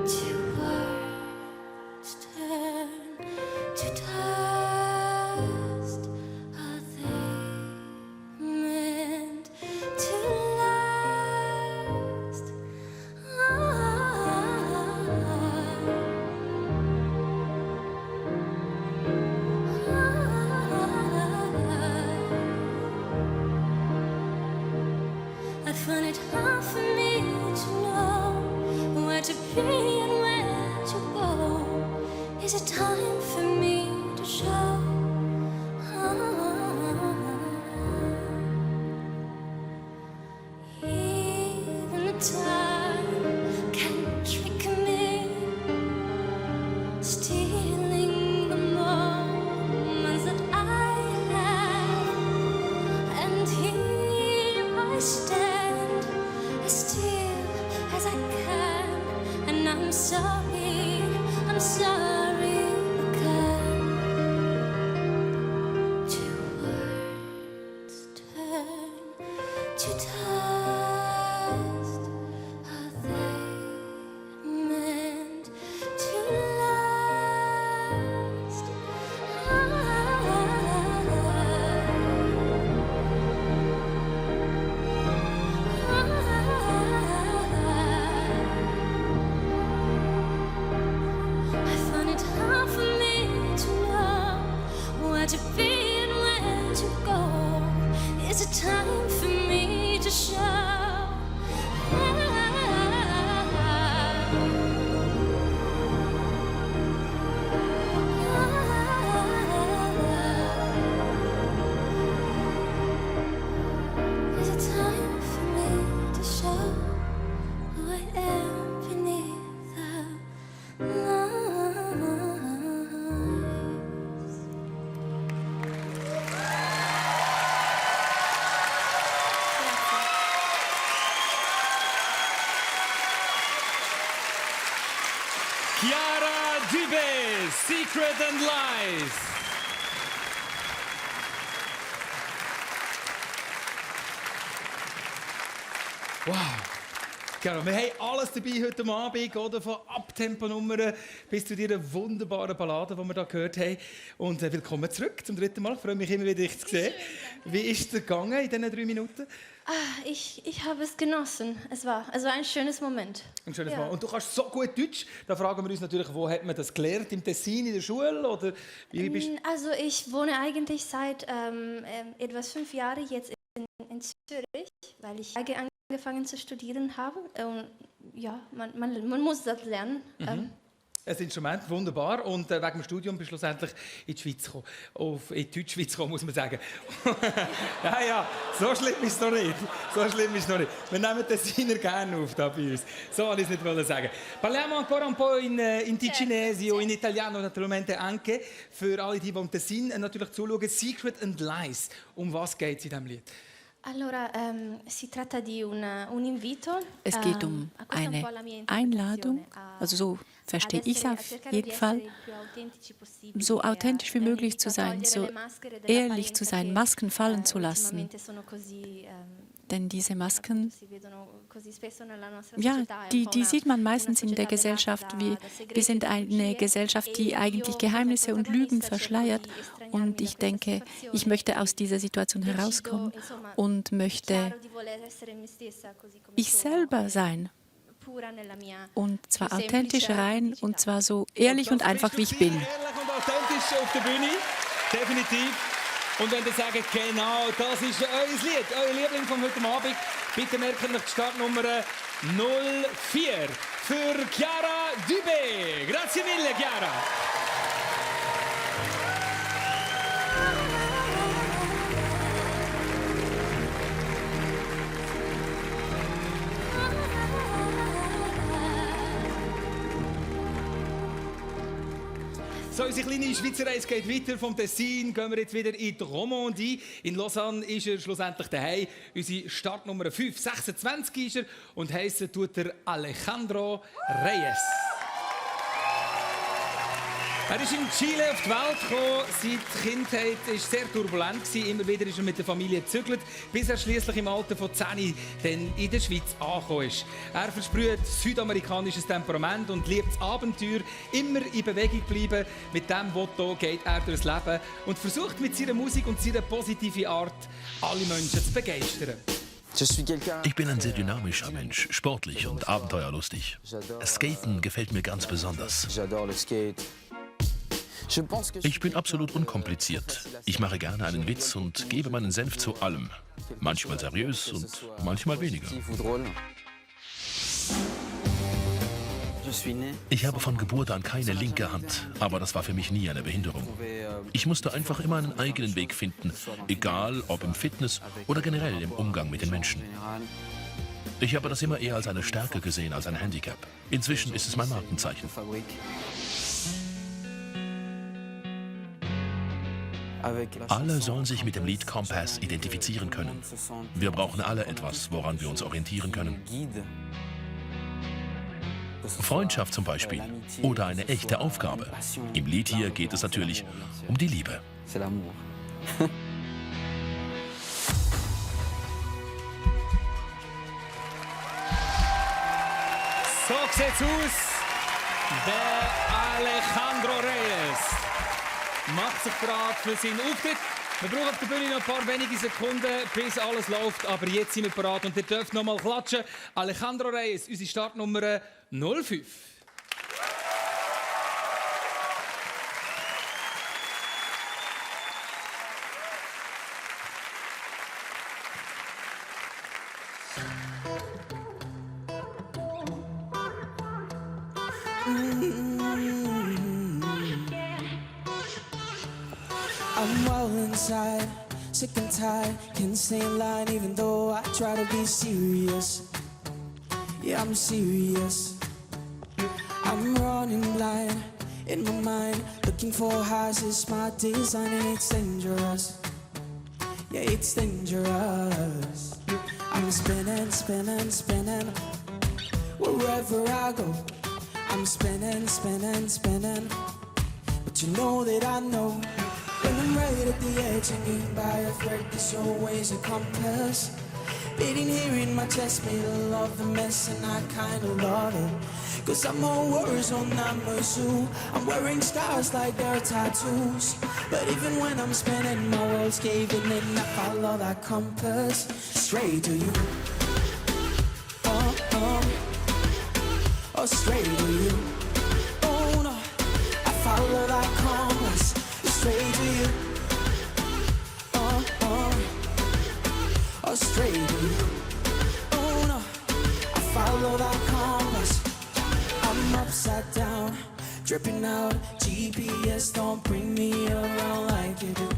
Two words turn to dust. Are they meant to last? I find it hard for me to know where to be and where to go. Is it time for me to show? Even the time can trick me, stealing the moments that I have, and here I stand as still as I can, and I'm sorry again. Two words turn to dust. Are they meant to last? I find it hard for me to know where to be and where to go. Is it time for me to show? Is it time for me to show who I am beneath the lies? Chiara Dubé, Secret and Lies. Wow. Chiara, wir haben alles dabei heute Abend, oder? Von Abtempo-Nummern bis zu dieser wunderbaren Ballade, die wir hier gehört haben. Und willkommen zurück zum dritten Mal. Ich freue mich immer wieder, dich zu sehen. Wie ist es gegangen in diesen 3 Minuten? Ich habe es genossen. Es war ein schönes Moment. Ein schönes Mal. Und du kannst so gut Deutsch. Da fragen wir uns natürlich, wo hat man das gelernt? Im Tessin, in der Schule? Oder wie bist du? Also ich wohne eigentlich seit etwas 5 Jahren jetzt in Zürich, weil ich angefangen zu studieren habe. Und ja, man muss das lernen. Ein Instrument, wunderbar. Und wegen dem Studium bist du schlussendlich in die Schweiz gekommen. In die Deutschschweiz gekommen, muss man sagen. ja, so schlimm ist es noch nicht. Wir nehmen den Sinner gerne auf da bei uns. So wollte ich es nicht sagen. Parliamo ancora un po' in ticinese o in italiano naturalmente anche. Für alle, die im Tessin natürlich zuschauen. Secret and Lies. Um was geht es in diesem Lied? Allora, si tratta di un invito. Es geht um eine Einladung, also so verstehe ich es auf jeden Fall, so authentisch wie möglich zu sein, so ehrlich zu sein, Masken fallen zu lassen. Denn diese Masken, ja, die sieht man meistens in der Gesellschaft. Wir sind eine Gesellschaft, die eigentlich Geheimnisse und Lügen verschleiert. Und ich denke, ich möchte aus dieser Situation herauskommen und möchte ich selber sein. Und zwar authentisch rein und zwar so ehrlich und einfach, wie ich bin. Ehrlich und authentisch auf der Bühne, definitiv. Und wenn ihr sagt, genau, das ist euer Lied, euer Liebling von heute Abend, bitte merkt euch die Startnummer 04. für Chiara Dubé. Grazie mille, Chiara. So, unsere kleine Schweizer Reise geht weiter. Vom Tessin gehen wir jetzt wieder in die Romandie. In Lausanne ist er schlussendlich daheim. Unsere Startnummer 5, 26 ist er und heissen tut er Alejandro Reyes. Er ist in Chile auf die Welt gekommen. Seine Kindheit war sehr turbulent. Immer wieder ist er mit der Familie gezügelt, bis er schließlich im Alter von 10 dann in der Schweiz angekommen ist. Er versprüht südamerikanisches Temperament und liebt das Abenteuer, immer in Bewegung bleiben. Mit diesem Motto geht er durchs Leben und versucht mit seiner Musik und seiner positiven Art, alle Menschen zu begeistern. Ich bin ein sehr dynamischer Mensch, sportlich und abenteuerlustig. Skaten gefällt mir ganz besonders. Ich bin absolut unkompliziert. Ich mache gerne einen Witz und gebe meinen Senf zu allem. Manchmal seriös und manchmal weniger. Ich habe von Geburt an keine linke Hand, aber das war für mich nie eine Behinderung. Ich musste einfach immer einen eigenen Weg finden, egal ob im Fitness oder generell im Umgang mit den Menschen. Ich habe das immer eher als eine Stärke gesehen als ein Handicap. Inzwischen ist es mein Markenzeichen. Alle sollen sich mit dem Lied Compass identifizieren können. Wir brauchen alle etwas, woran wir uns orientieren können. Freundschaft zum Beispiel oder eine echte Aufgabe. Im Lied hier geht es natürlich um die Liebe. So sieht's aus. Der Alejandro Reyes macht sich bereit für seinen Auftritt. Wir brauchen auf der Bühne noch ein paar wenige Sekunden, bis alles läuft. Aber jetzt sind wir bereit und ihr dürft noch mal klatschen. Alejandro Reyes, unsere Startnummer 05. I'm well inside, sick and tired, can't stay in line even though I try to be serious. Yeah, I'm serious. I'm running blind in my mind, looking for highs, it's my design and it's dangerous. Yeah, it's dangerous. I'm spinning, spinning, spinning, wherever I go. I'm spinning, spinning, spinning, but you know that I know. When I'm right at the edge, hanging by a thread, there's always a compass. Beating here in my chest, made of love the mess, and I kinda love it. Cause I'm all words on Namazu. I'm wearing scars like they're tattoos. But even when I'm spinning, my world's caving in. I follow that compass straight to you. Oh, straight to you. Oh no, I follow that compass straight to you. Oh, straight to you. Oh no, I follow that compass. I'm upside down, dripping out. GPS don't bring me around like you do,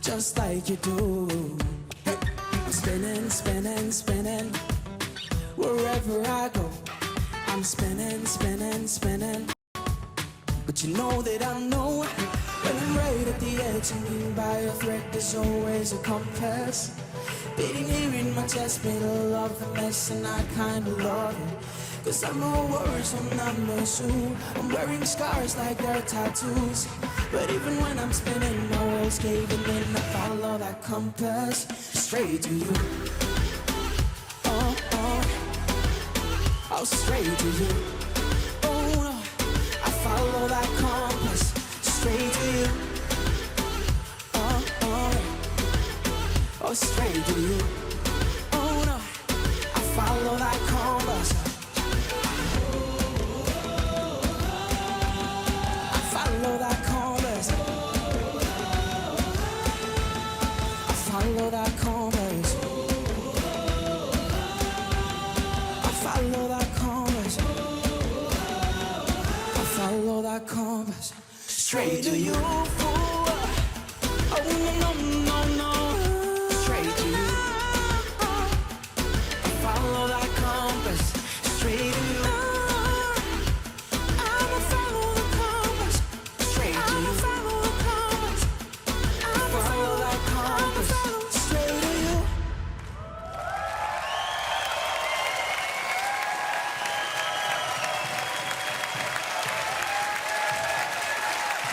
just like you do. Hey, I'm spinning, spinning, spinning, wherever I go. I'm spinning, spinning, spinning, but you know that I know. When I'm right at the edge, hanging by a thread, there's always a compass. Beating here in my chest, made of love the mess, and I kinda love it. Cause I'm all words on numbers, ooh. I'm wearing scars like they're tattoos. But even when I'm spinning, my world's caving in. I follow that compass straight to you. Oh, straight to you. Oh no, I follow that compass straight to you. Oh, straight to you. Oh no, I follow that compass. I follow that compass. I follow that compass. I follow that compass. straight to you. Oh no, no, no, straight to you. Follow that compass, straight to you. I'ma follow the compass, straight to you. Follow that compass, straight to you.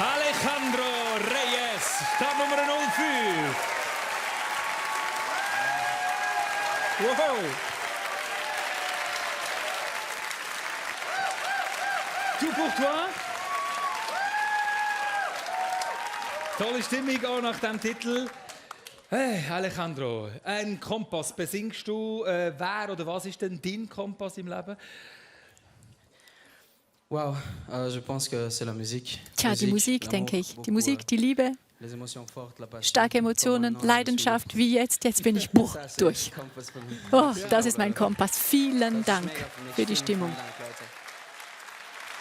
Alejandro Reyes, Startnummer 05. Wow. Tout pour toi. Tolle Stimmung auch nach dem Titel. Hey, Alejandro, ein Kompass. Besingst du, wer oder was ist denn dein Kompass im Leben? Wow, je pense que c'est la musique. Tja, die Musik, denke ich. Die Musik, die Liebe, starke Emotionen, Leidenschaft, wie jetzt. Jetzt bin ich durch. Oh, das ist mein Kompass. Vielen Dank für die Stimmung.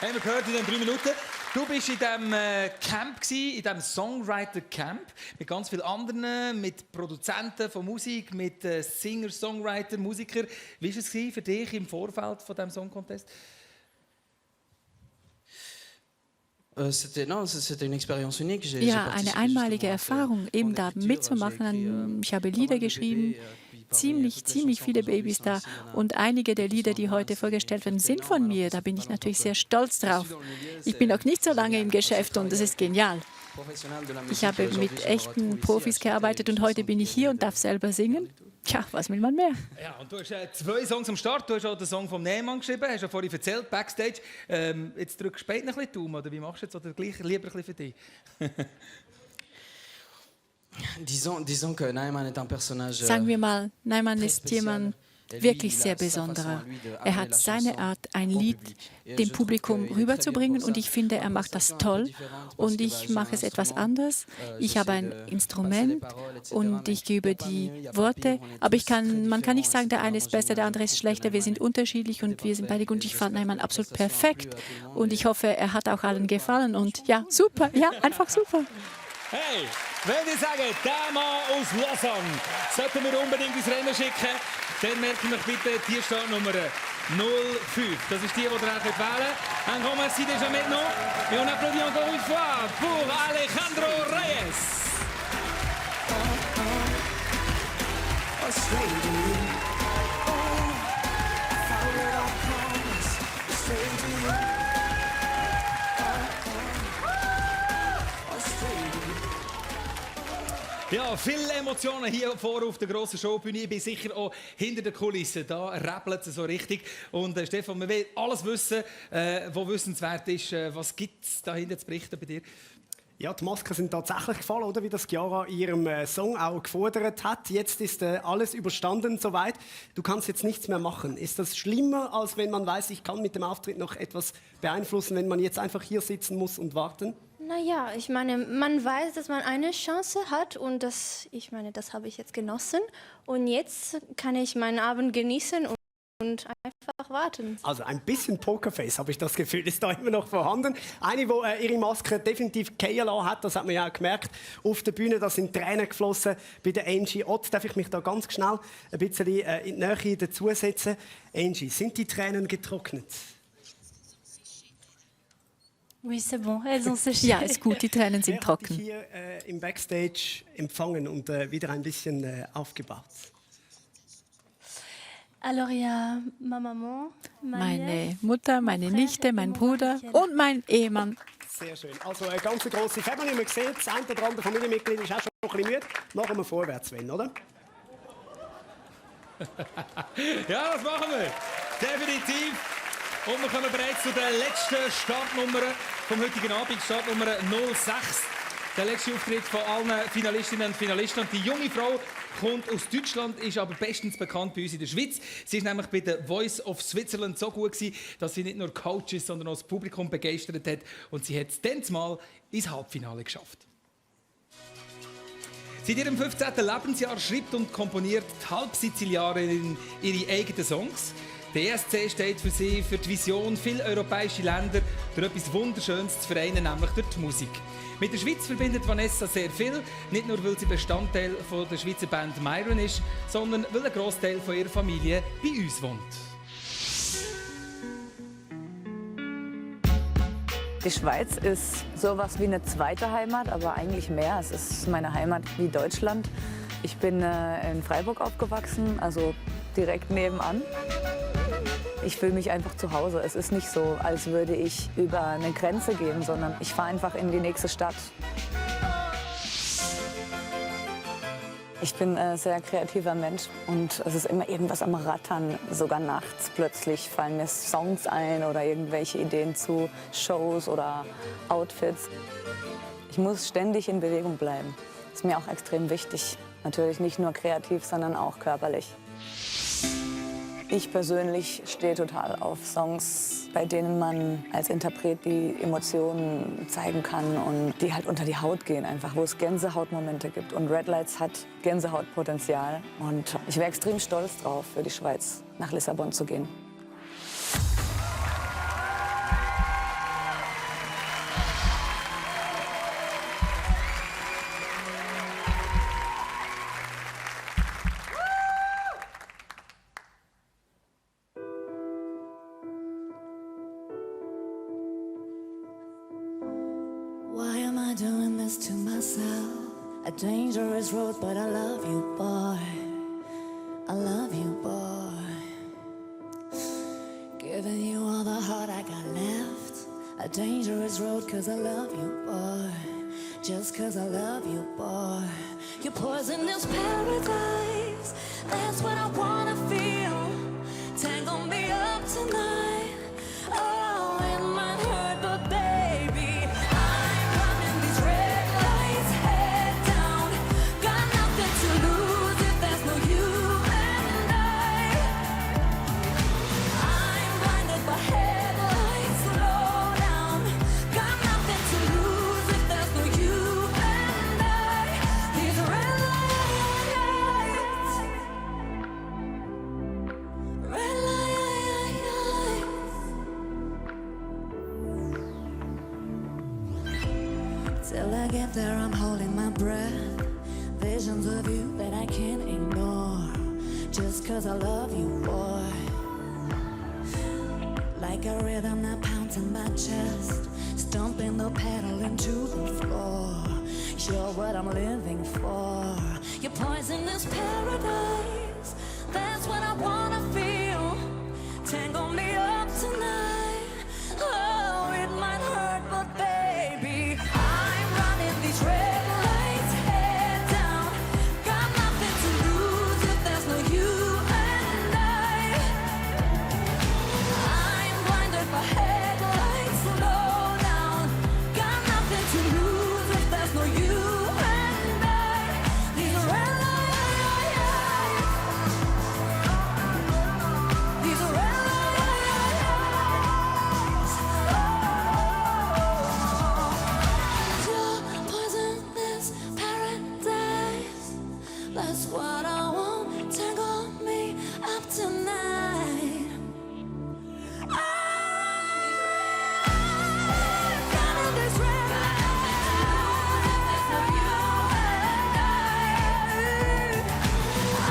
Haben wir gehört in den 3 Minuten. Du bist in diesem Camp, in diesem Songwriter-Camp, mit ganz vielen anderen, mit Produzenten von Musik, mit Singer, Songwriter, Musiker. Wie war es für dich im Vorfeld von diesem Song Contest? Ja, eine einmalige Erfahrung, eben da mitzumachen. Ich habe Lieder geschrieben, ziemlich viele Babys da. Und einige der Lieder, die heute vorgestellt werden, sind von mir. Da bin ich natürlich sehr stolz drauf. Ich bin noch nicht so lange im Geschäft und das ist genial. Ich habe mit echten Profis gearbeitet und heute bin ich hier und darf selber singen. Tja, was will man mehr? Ja, und du hast 2 Songs am Start. Du hast auch den Song vom Neyman geschrieben, hast ja vorhin erzählt, Backstage. Jetzt drückst du später noch ein bisschen Daumen, oder wie machst du jetzt? Oder gleich lieber ein bisschen für dich? Sagen wir mal, Neyman ist jemand wirklich sehr besonderer. Er hat seine Art, ein Lied dem Publikum rüberzubringen und ich finde, er macht das toll und ich mache es etwas anders. Ich habe ein Instrument und ich gebe die Worte, aber man kann nicht sagen, der eine ist besser, der andere ist schlechter. Wir sind unterschiedlich und wir sind beide gut und ich fand Neyman absolut perfekt und ich hoffe, er hat auch allen gefallen und ja, super, ja, einfach super. Hey, wenn ich sage, der Mann aus Lausanne, sollten wir unbedingt ins Rennen schicken, dann merkt euch bitte die Startnummer 05. Das ist die ihr wählen könnt. Un grand merci déjà maintenant. Et on applaudit encore une fois pour Alejandro Reyes. Ja, viele Emotionen hier vorne auf der grossen Showbühne. Ich bin sicher auch hinter den Kulissen. Da rappelt es so richtig. Und Stefan, wir wollen alles wissen, was wissenswert ist. Was gibt es da hinten zu berichten bei dir? Ja, die Masken sind tatsächlich gefallen, oder? Wie das Chiara in ihrem Song auch gefordert hat. Jetzt ist alles überstanden soweit. Du kannst jetzt nichts mehr machen. Ist das schlimmer, als wenn man weiß, ich kann mit dem Auftritt noch etwas beeinflussen, wenn man jetzt einfach hier sitzen muss und warten? Naja, ich meine, man weiß, dass man eine Chance hat und das habe ich jetzt genossen. Und jetzt kann ich meinen Abend genießen und einfach warten. Also ein bisschen Pokerface, habe ich das Gefühl, ist da immer noch vorhanden. Eine, die ihre Maske definitiv fallen lassen hat, das hat man ja auch gemerkt. Auf der Bühne, da sind Tränen geflossen bei der Angie Ott. Darf ich mich da ganz schnell ein bisschen in die Nähe dazusetzen? Angie, sind die Tränen getrocknet? Oui, c'est bon, elles ont séché. Ja, ist gut, die Tränen sind trocken. Wer hat dich hier im Backstage empfangen und wieder ein bisschen aufgebaut? Alors, il y a ma maman, meine Mutter, meine Nichte, mein Bruder und mein Ehemann. Sehr schön. Also eine ganz grosse Family. Man sieht, das eine oder andere Familienmitglied ist auch schon ein bisschen müde. Machen wir vorwärts, wenn, oder? Ja, das machen wir. Definitiv. Und wir kommen bereits zu der letzten Startnummer vom heutigen Abend, Startnummer 06. Der letzte Auftritt von allen Finalistinnen und Finalisten. Und die junge Frau kommt aus Deutschland, ist aber bestens bekannt bei uns in der Schweiz. Sie ist nämlich bei der Voice of Switzerland so gut gewesen, dass sie nicht nur Coaches, sondern auch das Publikum begeistert hat. Und sie hat es dann mal ins Halbfinale geschafft. Seit ihrem 15. Lebensjahr schreibt und komponiert die Halbsizilianerin ihre eigenen Songs. Der ESC steht für sie für die Vision, viele europäische Länder durch etwas Wunderschönes zu vereinen, nämlich durch die Musik. Mit der Schweiz verbindet Vanessa sehr viel, nicht nur weil sie Bestandteil von der Schweizer Band Myron ist, sondern weil ein Grossteil von ihrer Familie bei uns wohnt. Die Schweiz ist sowas wie eine zweite Heimat, aber eigentlich mehr. Es ist meine Heimat wie Deutschland. Ich bin in Freiburg aufgewachsen, also direkt nebenan. Ich fühle mich einfach zu Hause. Es ist nicht so, als würde ich über eine Grenze gehen, sondern ich fahre einfach in die nächste Stadt. Ich bin ein sehr kreativer Mensch und es ist immer irgendwas am Rattern. Sogar nachts plötzlich fallen mir Songs ein oder irgendwelche Ideen zu Shows oder Outfits. Ich muss ständig in Bewegung bleiben. Das ist mir auch extrem wichtig. Natürlich nicht nur kreativ, sondern auch körperlich. Ich persönlich stehe total auf Songs, bei denen man als Interpret die Emotionen zeigen kann und die halt unter die Haut gehen, einfach, wo es Gänsehautmomente gibt. Und Red Lights hat Gänsehautpotenzial. Und ich wäre extrem stolz drauf, für die Schweiz nach Lissabon zu gehen. Why am I doing this to myself? A dangerous road, but I love you, boy. I love you, boy. Giving you all the heart I got left. A dangerous road, 'cause I love you, boy. Just 'cause I love you, boy. Your poison is paradise. That's what I wanna feel. Tangle me up tonight. Oh, it might hurt, but baby, I'm running these red lights, head down. Got nothing to lose if there's no you and I'm blinded by headlights, slow down. Got nothing to lose if there's no you and These red lights, red lights. Till I get there, I'm holding my breath. Visions of you that I can't ignore. Just 'cause I love you, boy. Like a rhythm that pounds in my chest. Stomping the pedal into the floor. You're what I'm living for. Your poison is paradise. That's what I wanna feel. Tangle me up tonight. Oh, it might hurt, but baby, I'm running these red lights, head down. Got nothing to lose if there's no you and I'm blinded by headlights, slow down. Got nothing to lose if there's no you and These red lights, these red lights. Your poison is paradise. That's what I want. Tangle me up tonight.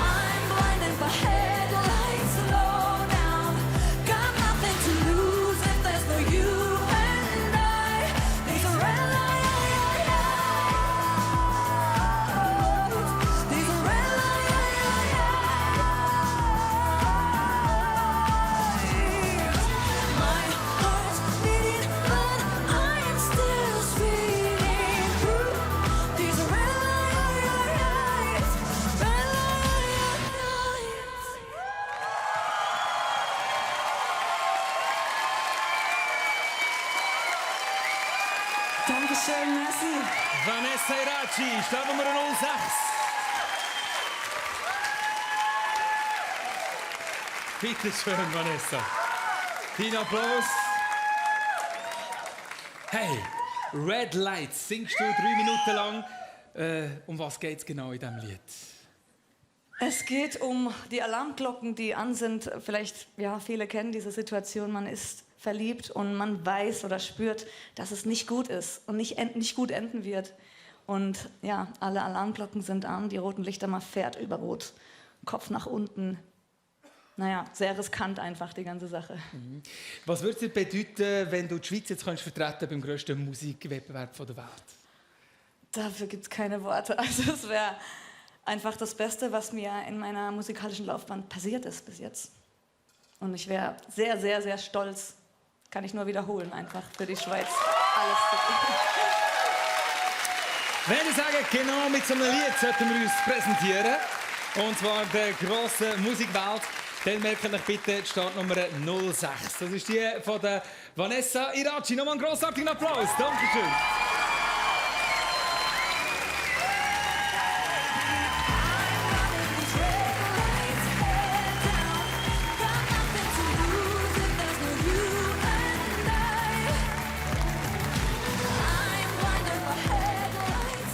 I'm blinded by headlights, slow down. Got nothing to lose if there's no you and These are red lights. These are red lights. My heart's beating, but I'm still speeding through. These are red lights. Red lights. Dankeschön, merci. Vanessa Iraci, Stabnummer 06. Bitte schön, Vanessa. Dein Applaus. Hey, Red Lights, singst du 3 Minuten lang. Um was geht es genau in diesem Lied? Es geht um die Alarmglocken, die an sind. Vielleicht, ja, viele kennen diese Situation. Man ist verliebt und man weiß oder spürt, dass es nicht gut ist und nicht gut enden wird. Und ja, alle Alarmglocken sind an, die roten Lichter, man fährt über Rot, Kopf nach unten. Naja, sehr riskant einfach, die ganze Sache. Was würde es bedeuten, wenn du die Schweiz jetzt vertreten beim grössten Musikwettbewerb der Welt? Dafür gibt es keine Worte. Also es wäre einfach das Beste, was mir in meiner musikalischen Laufbahn passiert ist bis jetzt. Und ich wäre sehr, sehr, sehr stolz, kann ich nur wiederholen, einfach für die Schweiz alles zu tun. Wenn ich sage, genau mit so einem Lied sollten wir uns präsentieren, und zwar der grossen Musikwelt, dann merken euch bitte die Startnummer 06. Das ist die von der Vanessa Iraci. Nochmal einen grossartigen Applaus. Dankeschön.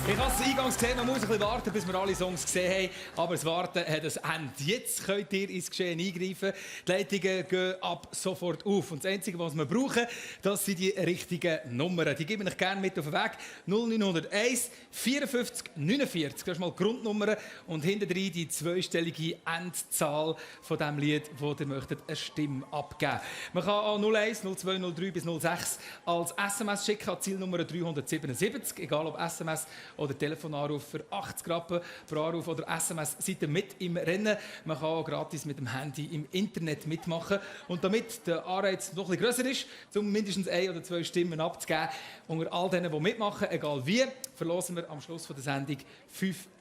Ich habe es eingangs gesehen, man muss ein bisschen warten, bis wir alle Songs gesehen haben. Aber das Warten hat ein Ende. Jetzt könnt ihr ins Geschehen eingreifen. Die Leitungen gehen ab sofort auf. Und das Einzige, was wir brauchen, das sind die richtigen Nummern. Die gebe ich gerne mit auf den Weg. 0901 54 49. Das ist mal die Grundnummer. Und hinten drin die zweistellige Endzahl von dem Lied, wo ihr möchtet eine Stimme abgeben. Man kann an 01, 02, 03 bis 06 als SMS schicken an Zielnummer 377. Egal ob SMS oder Telefonanruf für 80 Rappen pro Anruf oder SMS. Seid ihr mit im Rennen. Man kann auch gratis mit dem Handy im Internet mitmachen. Und damit der Anreiz noch ein bisschen grösser ist, um mindestens 1 oder 2 Stimmen abzugeben, unter all denen, die mitmachen, egal wie, verlosen wir am Schluss der Sendung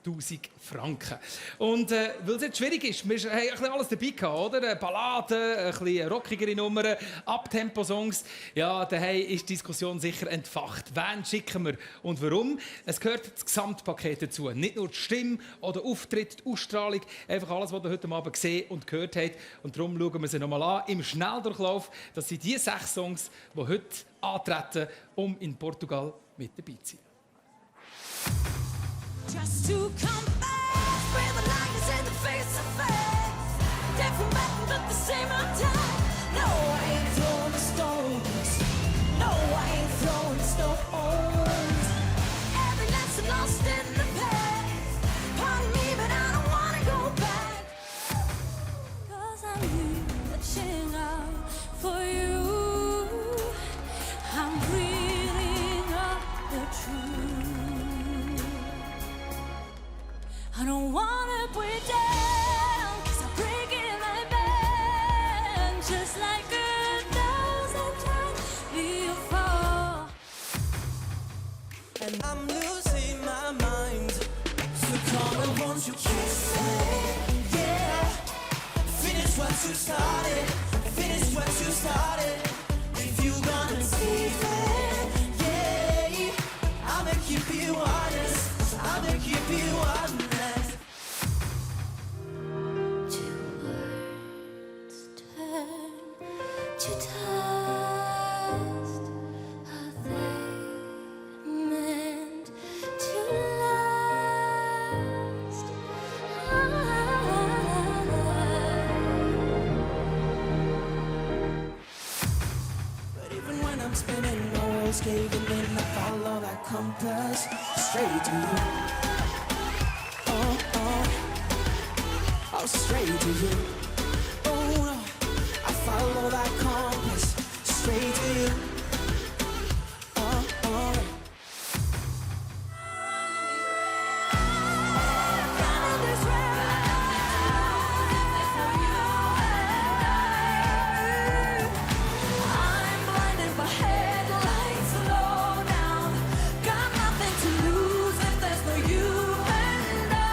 5'000 Franken. Und weil es jetzt schwierig ist, wir haben ein bisschen alles dabei gehabt, oder? Balladen, ein bisschen rockigere Nummern, Abtempo-Songs. Ja, daheim ist die Diskussion sicher entfacht. Wen schicken wir und warum? Es gehört das Gesamtpaket dazu. Nicht nur die Stimme oder Auftritt, die Ausstrahlung, einfach alles, was ihr heute Abend gesehen und gehört habt. Und darum schauen wir sie nochmal an im Schnelldurchlauf. Das sind die 6 Songs, die heute antreten, um in Portugal mit dabei zu sein. Just to come back, where the light is in the face of face. Different men, but the same on time. No, I ain't throwing stones. No, I ain't throwing stones. Every lesson lost in the past. Pardon me, but I don't wanna go back. 'Cause I'm reaching out for you. I'm breathing up the truth. I don't wanna break down, 'cause I'm breaking my band, just like a thousand times before. And I'm losing my mind. So come and won't you kiss me? Yeah. Finish what you started. Finish what you started. If you gonna see me, yeah. I'ma keep you honest. I'ma keep you honest. To test, are they meant to last? But even when I'm spinning, always caving in, I follow that compass straight to you. Oh, oh, oh, straight to you. Oh, no. I follow that compass straight to you. Oh, oh. I'm blinded by headlights, slow down. Got nothing to lose if there's no you and I.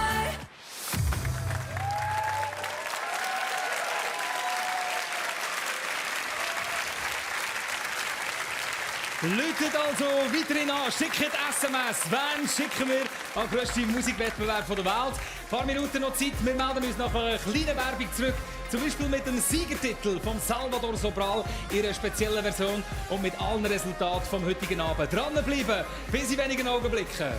Läutet also weiterhin an, schickt SMS. Wen schicken wir an den grössten Musikwettbewerb der Welt? Ein paar Minuten noch Zeit, wir melden uns nach einer kleinen Werbung zurück. Zum Beispiel mit dem Siegertitel von Salvador Sobral, ihrer speziellen Version und mit allen Resultaten vom heutigen Abend. Dranbleiben, bis in wenigen Augenblicken.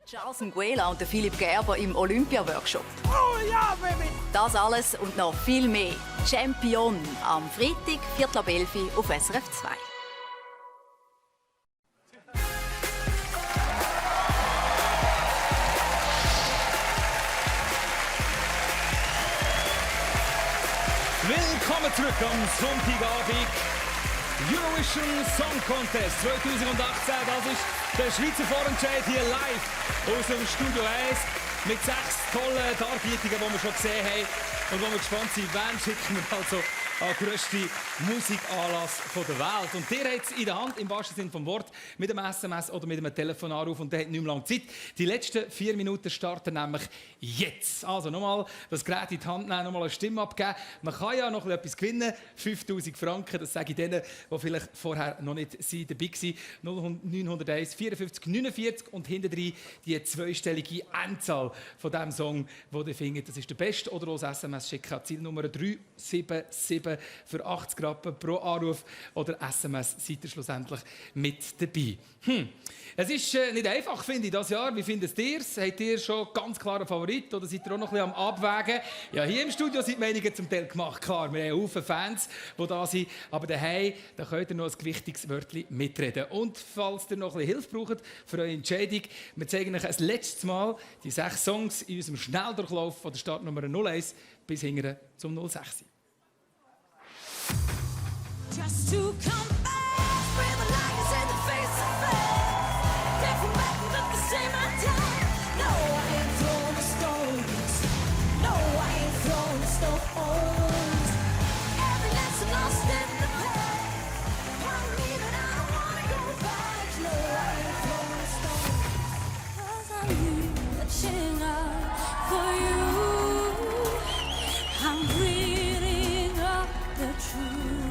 Charles Nguela und Philipp Gerber im Olympia-Workshop. Oh ja, Baby! Das alles und noch viel mehr. Champion am Freitag, 11:15 auf SRF 2. Willkommen zurück am Sonntagabend. Eurovision Song Contest 2018. Das ist der Schweizer Vorentscheid hier live aus dem Studio 1 mit 6 tollen Darbietungen, die wir schon gesehen haben und wo wir gespannt sind, wen schicken wir also an den grössten Musikanlass der Welt. Und der hat es in der Hand, im wahrsten Sinne des Wortes, mit einem SMS oder mit einem Telefonanruf und der hat nicht mehr lange Zeit. Die letzten 4 Minuten starten nämlich jetzt. Also nochmal das Gerät in die Hand nehmen, nochmal eine Stimme abgeben. Man kann ja noch etwas gewinnen, 5'000 Franken, das sage ich denen, die vielleicht vorher noch nicht dabei waren. 0901 54 49 und hinterher die zweistellige Endzahl von diesem Song, den ihr findet. Das ist der beste oder auch das SMS schicken. Zielnummer 377 für 80 Rappen pro Anruf oder SMS seid ihr schlussendlich mit dabei. Es ist nicht einfach, finde ich, dieses Jahr. Wie findet ihr es? Habt ihr schon ganz klaren Favorit oder seid ihr auch noch ein bisschen am Abwägen? Ja, hier im Studio sind die Meinungen zum Teil gemacht. Klar, wir haben viele Fans, die da sind, aber daheim da könnt ihr noch ein gewichtiges Wörtchen mitreden. Und falls ihr noch ein bisschen Hilfe braucht für eure Entscheidung, wir zeigen euch ein letztes Mal die 6 Songs in unserem Schnelldurchlauf von der Startnummer 01 bis hinten zum 06. Just to come back, where the light is in the face of faith. Can't come back and look the same at time. No, I ain't throwing the stones. No, I ain't throwing the stones. Every lesson lost in the past. Tell me that I don't wanna go back. No, I ain't throwing the stones. 'Cause I'm reaching out for you. I'm reading up the truth.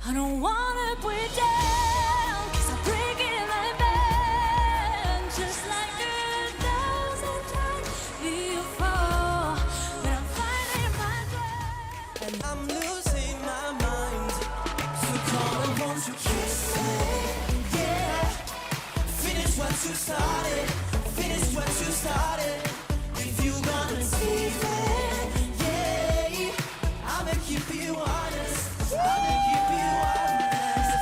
I don't wanna break down, 'cause I'm breaking my band. Just like 1,000 times before, but I'm finding my ground. And I'm losing my mind. So come and won't you kiss me? Yeah. Finish what you started. Finish what you started. If you gonna leave it, yeah, I'ma keep you honest. I'ma keep you honest. You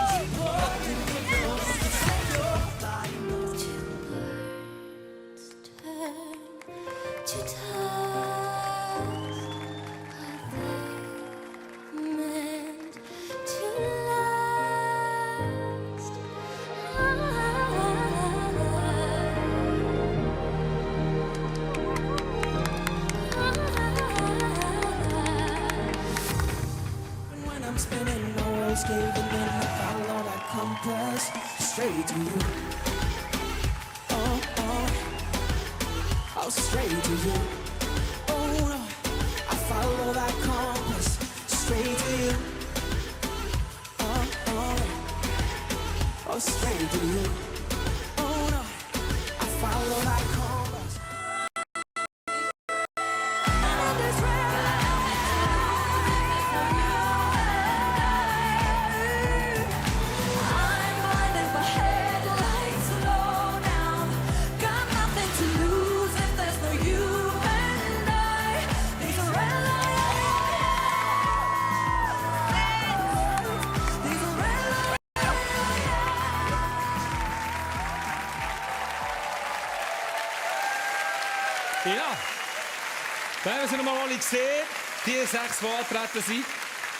keep holding me close. Say your body moves. Turn to dust. Are they meant to last? When I'm spinning, always giving in, I follow that compass straight to you. Oh, oh, oh, straight to you. Oh, I follow that compass straight to you. Oh, oh, oh, straight to you. Oh, no, I follow that compass. I'm blinded by headlights, slow down. Got nothing to lose if there's no you and I. These are red lights. These are red Ja, da haben wir sie noch mal alle gesehen, die 6, die angetreten sind.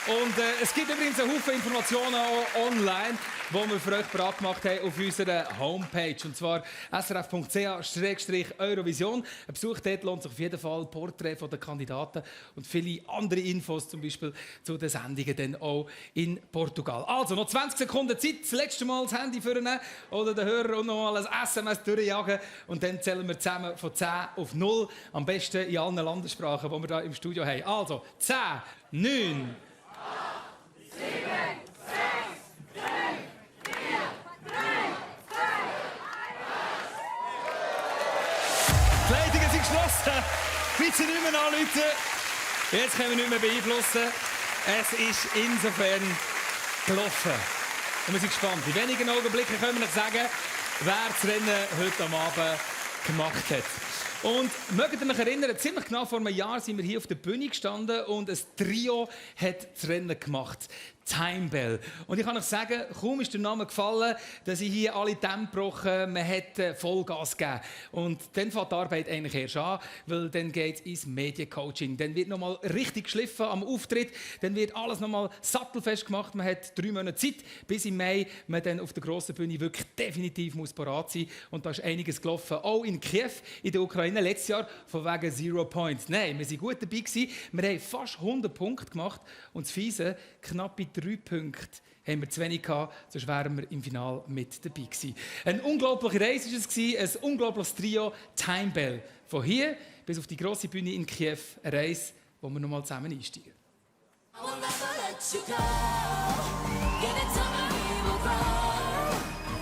Und es gibt übrigens einen Haufen Informationen auch online, die wir für euch bereit gemacht haben auf unserer Homepage. Und zwar srf.ch/Eurovision. Ein Besuch dort lohnt sich auf jeden Fall. Porträt der Kandidaten und viele andere Infos, zum Beispiel zu den Sendungen dann auch in Portugal. Also, noch 20 Sekunden Zeit, das letzte Mal das Handy vornehmen oder den Hörer und noch mal ein SMS durchjagen. Und dann zählen wir zusammen von 10 auf 0. Am besten in allen Landessprachen, die wir hier im Studio haben. Also, 10, 9... 7, 6, 5, 4, 3, 2, 1. Die Leitungen sind geschlossen. Bitte nicht mehr anrufen. Jetzt können wir nicht mehr beeinflussen. Es ist insofern gelaufen. Und wir sind gespannt. In wenigen Augenblicken können wir euch sagen, wer das Rennen heute am Abend gemacht hat. Und mögt ihr euch erinnern, ziemlich genau vor einem Jahr sind wir hier auf der Bühne gestanden und ein Trio hat das Rennen gemacht. Time Bell. Und ich kann euch sagen, kaum ist der Name gefallen, dass ich hier alle Dämme gebrochen, man hat Vollgas gegeben. Und dann fängt die Arbeit eigentlich erst an, weil dann geht es ins Mediencoaching. Dann wird nochmal richtig geschliffen am Auftritt, dann wird alles nochmal sattelfest gemacht. Man hat 3 Monate Zeit, bis im Mai man dann auf der grossen Bühne wirklich definitiv muss parat sein. Und da ist einiges gelaufen. Auch in Kiew, in der Ukraine, letztes Jahr von wegen 0 Points. Nein, wir waren gut dabei gewesen. Wir haben fast 100 Punkte gemacht und das Fiese, knappe 3 Punkte haben wir zu wenig gehabt, sonst wären wir im Finale mit dabei gewesen. Eine unglaubliche Reise war es, ein unglaubliches Trio, Time Bell. Von hier bis auf die grosse Bühne in Kiew, eine Reise, wo wir nochmal zusammen einsteigen.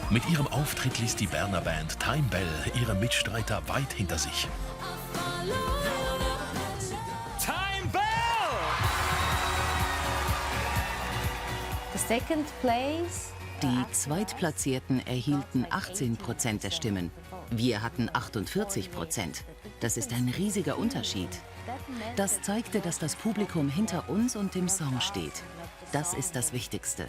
Mit ihrem Auftritt ließ die Berner Band Time Bell ihre Mitstreiter weit hinter sich. Time Bell! Die Zweitplatzierten erhielten 18% der Stimmen. Wir hatten 48%. Das ist ein riesiger Unterschied. Das zeigte, dass das Publikum hinter uns und dem Song steht. Das ist das Wichtigste.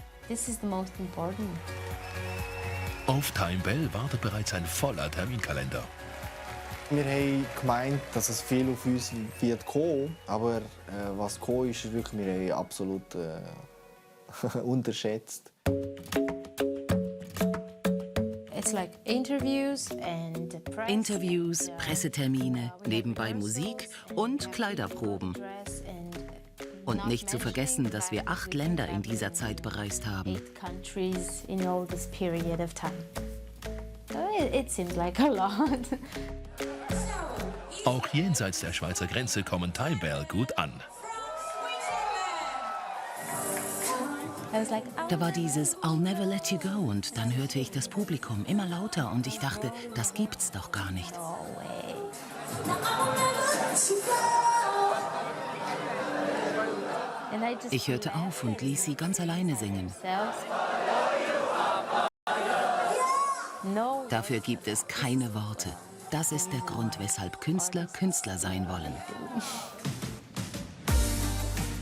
Auf Time Bell wartet bereits ein voller Terminkalender. Wir haben gemeint, dass es viel auf uns wird kommen, aber was gekommen ist, ist wirklich, wir haben absolut unterschätzt. Interviews, Pressetermine, nebenbei Musik und Kleiderproben. Und nicht zu vergessen, dass wir 8 Länder in dieser Zeit bereist haben. Auch jenseits der Schweizer Grenze kommen Time Bell gut an. Da war dieses I'll never let you go und dann hörte ich das Publikum immer lauter und ich dachte, das gibt's doch gar nicht. Ich hörte auf und ließ sie ganz alleine singen. Dafür gibt es keine Worte. Das ist der Grund, weshalb Künstler Künstler sein wollen.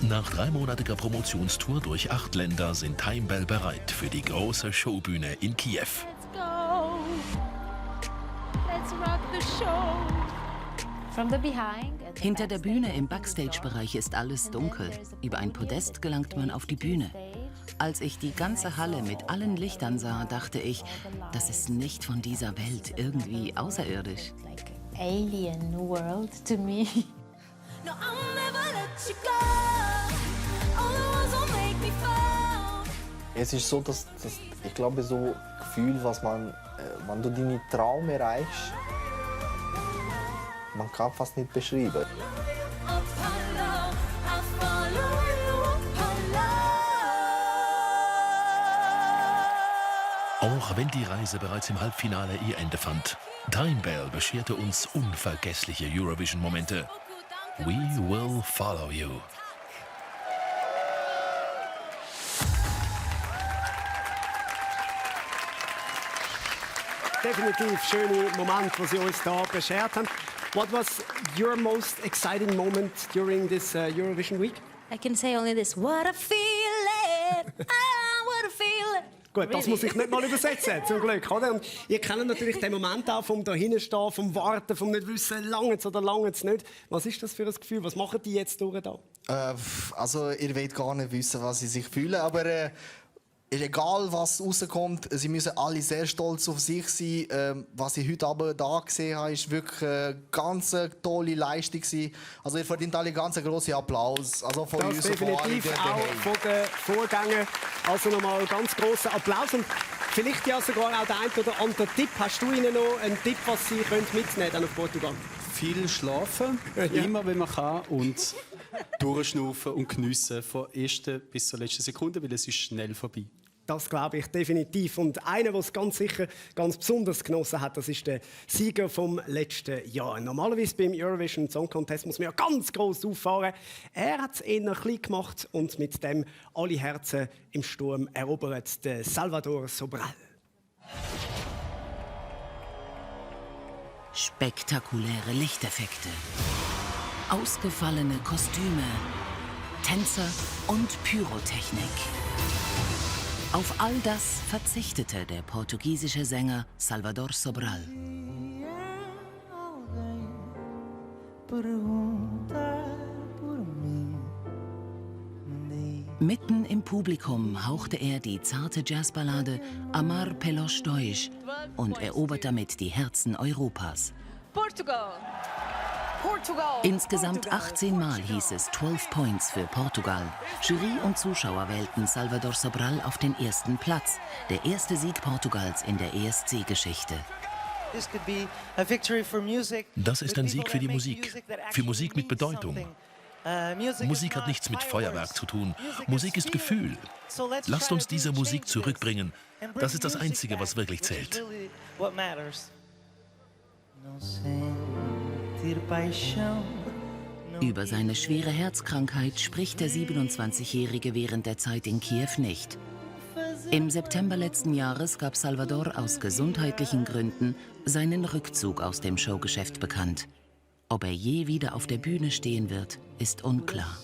Nach 3-monatiger Promotionstour durch 8 Länder sind Time Bell bereit für die große Showbühne in Kiew. Hinter der Bühne im Backstage-Bereich ist alles dunkel. Über ein Podest gelangt man auf die Bühne. Als ich die ganze Halle mit allen Lichtern sah, dachte ich, das ist nicht von dieser Welt, irgendwie außerirdisch. Alien world to me. Es ist so, dass ich glaube, so ein Gefühl, was man, wenn du deinen Traum erreichst, man kann fast nicht beschreiben. Auch wenn die Reise bereits im Halbfinale ihr Ende fand, Time Bell bescherte uns unvergessliche Eurovision-Momente. We will follow you. Definitiv schöne Momente, die Sie uns hier beschert haben. What was your most exciting moment during this Eurovision week? I can say only this. What a feeling! What a feeling! Gut, das muss ich nicht mal übersetzen, zum Glück, oder? Und ihr kennt natürlich den Moment auch vom Dahinstehen, vom Warten, vom nicht wissen, lange es oder lange es nicht. Was ist das für ein Gefühl? Was machen die jetzt durch da? Also ihr wollt gar nicht wissen, was sie sich fühlen, aber egal was rauskommt, sie müssen alle sehr stolz auf sich sein. Was ich heute Abend da gesehen habe, ist wirklich eine ganz tolle Leistung. Also ihr verdient alle ganz einen grossen Applaus. Also von das uns definitiv von auch von den Vorgängern. Also nochmal ganz grossen Applaus. Und vielleicht ja sogar auch der ein oder andere Tipp. Hast du Ihnen noch einen Tipp, was Sie mitnehmen können auf Portugal? Viel schlafen, immer wenn man kann, und durchschnaufen und geniessen von der ersten bis zur letzten Sekunde, weil es ist schnell vorbei. Das glaube ich definitiv. Und einer, der es ganz sicher ganz besonders genossen hat, das ist der Sieger vom letzten Jahr. Normalerweise beim Eurovision Song Contest muss man ja ganz gross auffahren. Er hat es eher klein gemacht und mit dem alle Herzen im Sturm erobert, der Salvador Sobral. Spektakuläre Lichteffekte, ausgefallene Kostüme, Tänzer und Pyrotechnik. Auf all das verzichtete der portugiesische Sänger Salvador Sobral. Mitten im Publikum hauchte er die zarte Jazzballade Amar Pelos Dois und erobert damit die Herzen Europas. Portugal. Insgesamt 18 Mal hieß es 12 Points für Portugal. Jury und Zuschauer wählten Salvador Sobral auf den ersten Platz. Der erste Sieg Portugals in der ESC-Geschichte. Das ist ein Sieg für die Musik. Für Musik mit Bedeutung. Musik hat nichts mit Feuerwerk zu tun. Musik ist Gefühl. Lasst uns diese Musik zurückbringen. Das ist das Einzige, was wirklich zählt. Über seine schwere Herzkrankheit spricht der 27-Jährige während der Zeit in Kiew nicht. Im September letzten Jahres gab Salvador aus gesundheitlichen Gründen seinen Rückzug aus dem Showgeschäft bekannt. Ob er je wieder auf der Bühne stehen wird, ist unklar.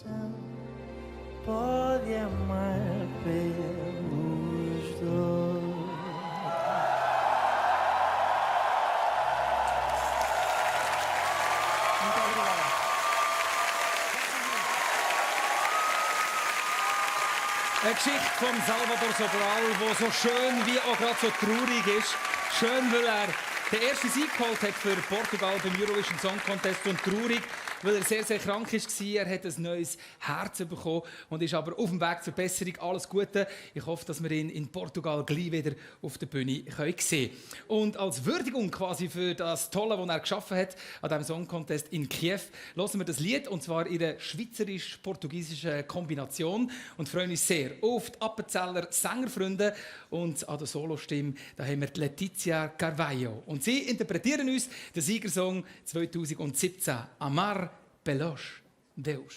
Eine Geschichte von Salvador Sobral, die so schön wie auch gerade so traurig ist. Schön, weil er den ersten Sieg geholt hat für Portugal beim Eurovision Song Contest und traurig, weil er sehr, sehr krank war. Er hat ein neues Herz bekommen und ist aber auf dem Weg zur Besserung. Alles Gute. Ich hoffe, dass wir ihn in Portugal gleich wieder auf der Bühne sehen können. Und als Würdigung quasi für das Tolle, was er geschaffen hat an diesem Song Contest in Kiew, hören wir das Lied, und zwar in der schweizerisch-portugiesischen Kombination, und freuen uns sehr auf die Appenzeller Sängerfreunde. Und an der Solostimme da haben wir die Letizia Carvalho. Und sie interpretieren uns den Siegersong 2017, Amar Pelos Deus.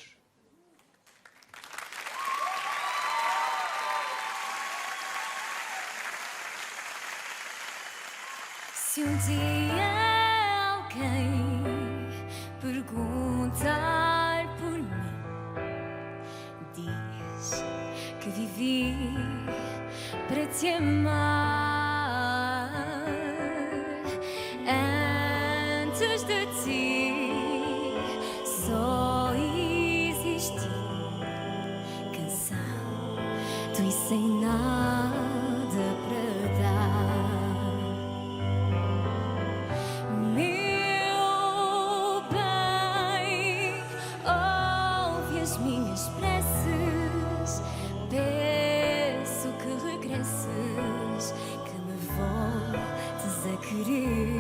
Se dia alguém perguntar por mim, diz que vivi para te amar. Antes de ti só existe canção, tu e sem nada para dar. Meu bem, ouve as minhas preces, peço que regresses, que me voltes a querer.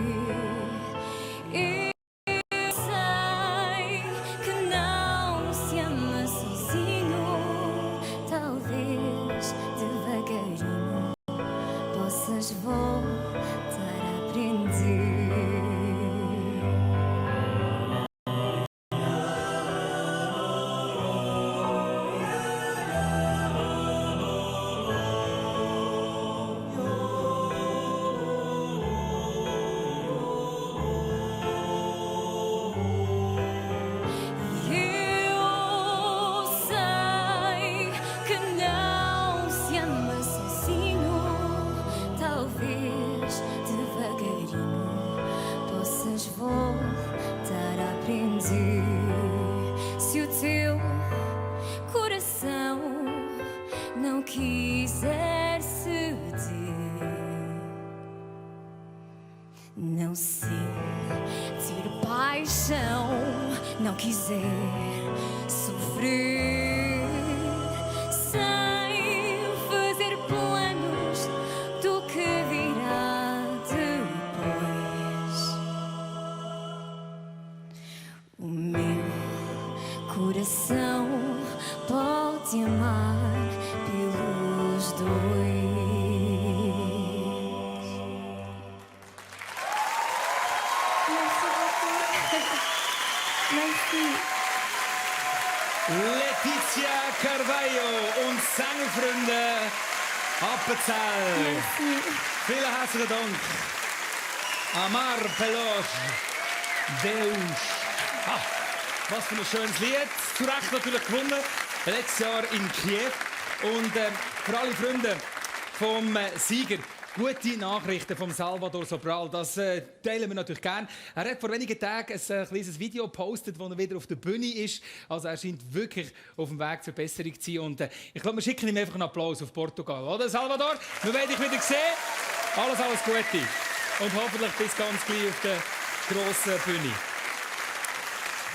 Se o teu coração não quiser ceder, não sentir paixão, não quiser sofrer, sem fazer planos do que virá depois. O meu coração pode amar pelos dois. Letizia Carvalho und Sängerfreunde Appenzell. Vielen herzlichen Dank. Amar Pelos Deus. Ah, was für ein schönes Lied. Zu Recht natürlich gewonnen. Letztes Jahr in Kiew. Und für alle Freunde vom Sieger, gute Nachrichten von Salvador Sobral, das teilen wir natürlich gerne. Er hat vor wenigen Tagen ein kleines Video gepostet, wo er wieder auf der Bühne ist. Also er scheint wirklich auf dem Weg zur Besserung zu sein. Und ich glaube, wir schicken ihm einfach einen Applaus auf Portugal. Oder Salvador? Wir werden dich wieder sehen. Alles Gute. Und hoffentlich bis ganz gleich auf der grossen Bühne.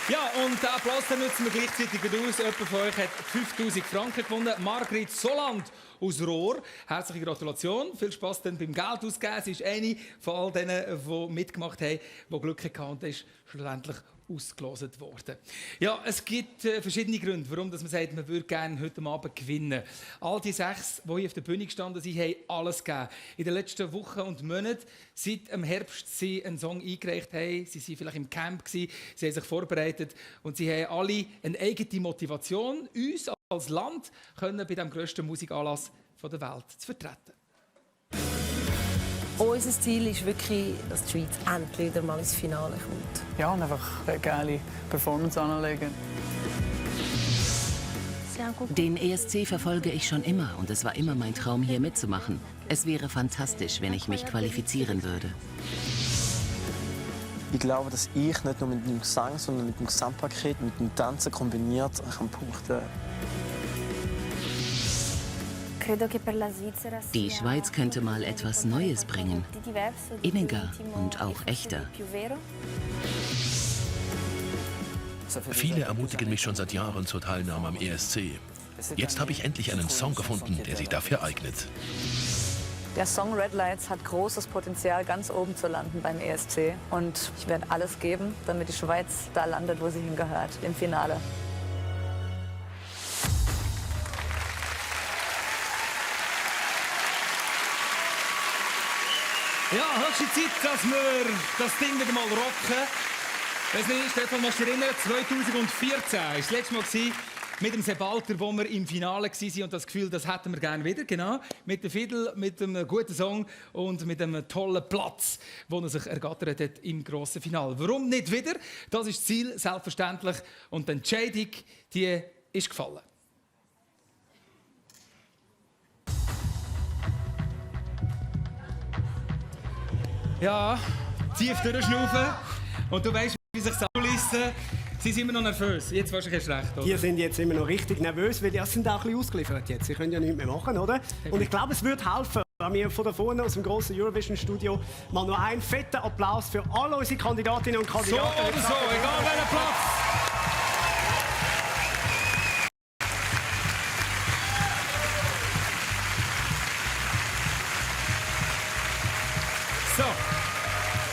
Ja, und den Applaus nutzen wir gleichzeitig aus. Jemand von euch hat 5'000 Franken gewonnen. Margrit Soland aus Rohr. Herzliche Gratulation. Viel Spass dann beim Geld ausgeben. Sie ist eine von all denen, die mitgemacht haben, die Glück hatten und ist schlussendlich ausgelost worden. Ja, es gibt verschiedene Gründe, warum man sagt, man würde gerne heute Abend gewinnen. All die 6, die hier auf der Bühne gestanden sind, haben alles gegeben. In den letzten Wochen und Monaten, seit im Herbst sie einen Song eingereicht haben, sie waren vielleicht im Camp, sie haben sich vorbereitet und sie haben alle eine eigene Motivation, uns als Land können bei dem grössten Musikanlass der Welt zu vertreten. Unser Ziel ist wirklich, dass die Schweiz endlich wieder mal ins Finale kommt. Ja, und einfach eine geile Performance anlegen. Den ESC verfolge ich schon immer und es war immer mein Traum, hier mitzumachen. Es wäre fantastisch, wenn ich mich qualifizieren würde. Ich glaube, dass ich nicht nur mit dem Gesang, sondern mit dem Gesamtpaket, mit dem Tanzen kombiniert kann punkten. Die Schweiz könnte mal etwas Neues bringen. Inniger und auch echter. Viele ermutigen mich schon seit Jahren zur Teilnahme am ESC. Jetzt habe ich endlich einen Song gefunden, der sich dafür eignet. Der Song Red Lights hat großes Potenzial, ganz oben zu landen beim ESC. Und ich werde alles geben, damit die Schweiz da landet, wo sie hingehört, im Finale. Ja, höchste Zeit, dass wir das Ding wieder mal rocken. Weiss nicht, Stefan, musst du dich erinnern, 2014 war das letzte Mal mit dem Sebalter, wo wir im Finale waren und das Gefühl, das hätten wir gerne wieder, genau. Mit der Fiddle, mit einem guten Song und mit einem tollen Platz, wo er sich ergattert hat im grossen Finale. Warum nicht wieder? Das ist das Ziel, selbstverständlich. Und die Entscheidung, die ist gefallen. Ja, tief durchschnaufen. Und du weißt, wie sich das anliest. Sie sind immer noch nervös. Jetzt wahrscheinlich erst recht, oder? Die sind jetzt immer noch richtig nervös, weil die sind auch ein bisschen ausgeliefert jetzt. Sie können ja nichts mehr machen, oder? Und ich glaube, es würde helfen, wenn wir von da vorne aus dem grossen Eurovision-Studio mal noch einen fetten Applaus für alle unsere Kandidatinnen und Kandidaten. So oder so, egal welcher Platz. So.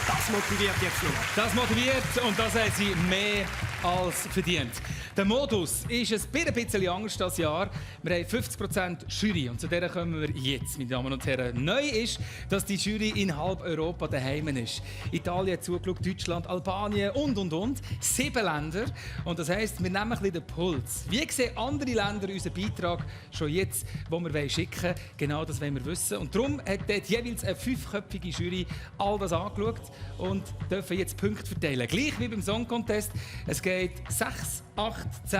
Das motiviert jetzt noch. Das motiviert und das haben sie mehr als verdient. Der Modus ist ein bisschen anders dieses Jahr. Wir haben 50% Jury und zu der kommen wir jetzt, meine Damen und Herren. Neu ist, dass die Jury in halb Europa daheim ist. Italien hat zugeschaut, Deutschland, Albanien und. 7 Länder. Und das heisst, wir nehmen ein bisschen den Puls. Wie sehen andere Länder unseren Beitrag schon jetzt, den wir schicken wollen? Genau das wollen wir wissen. Und darum hat dort jeweils eine 5-köpfige Jury all das angeschaut und dürfen jetzt Punkte verteilen. Gleich wie beim Song Contest. Es geht 6, 8, 10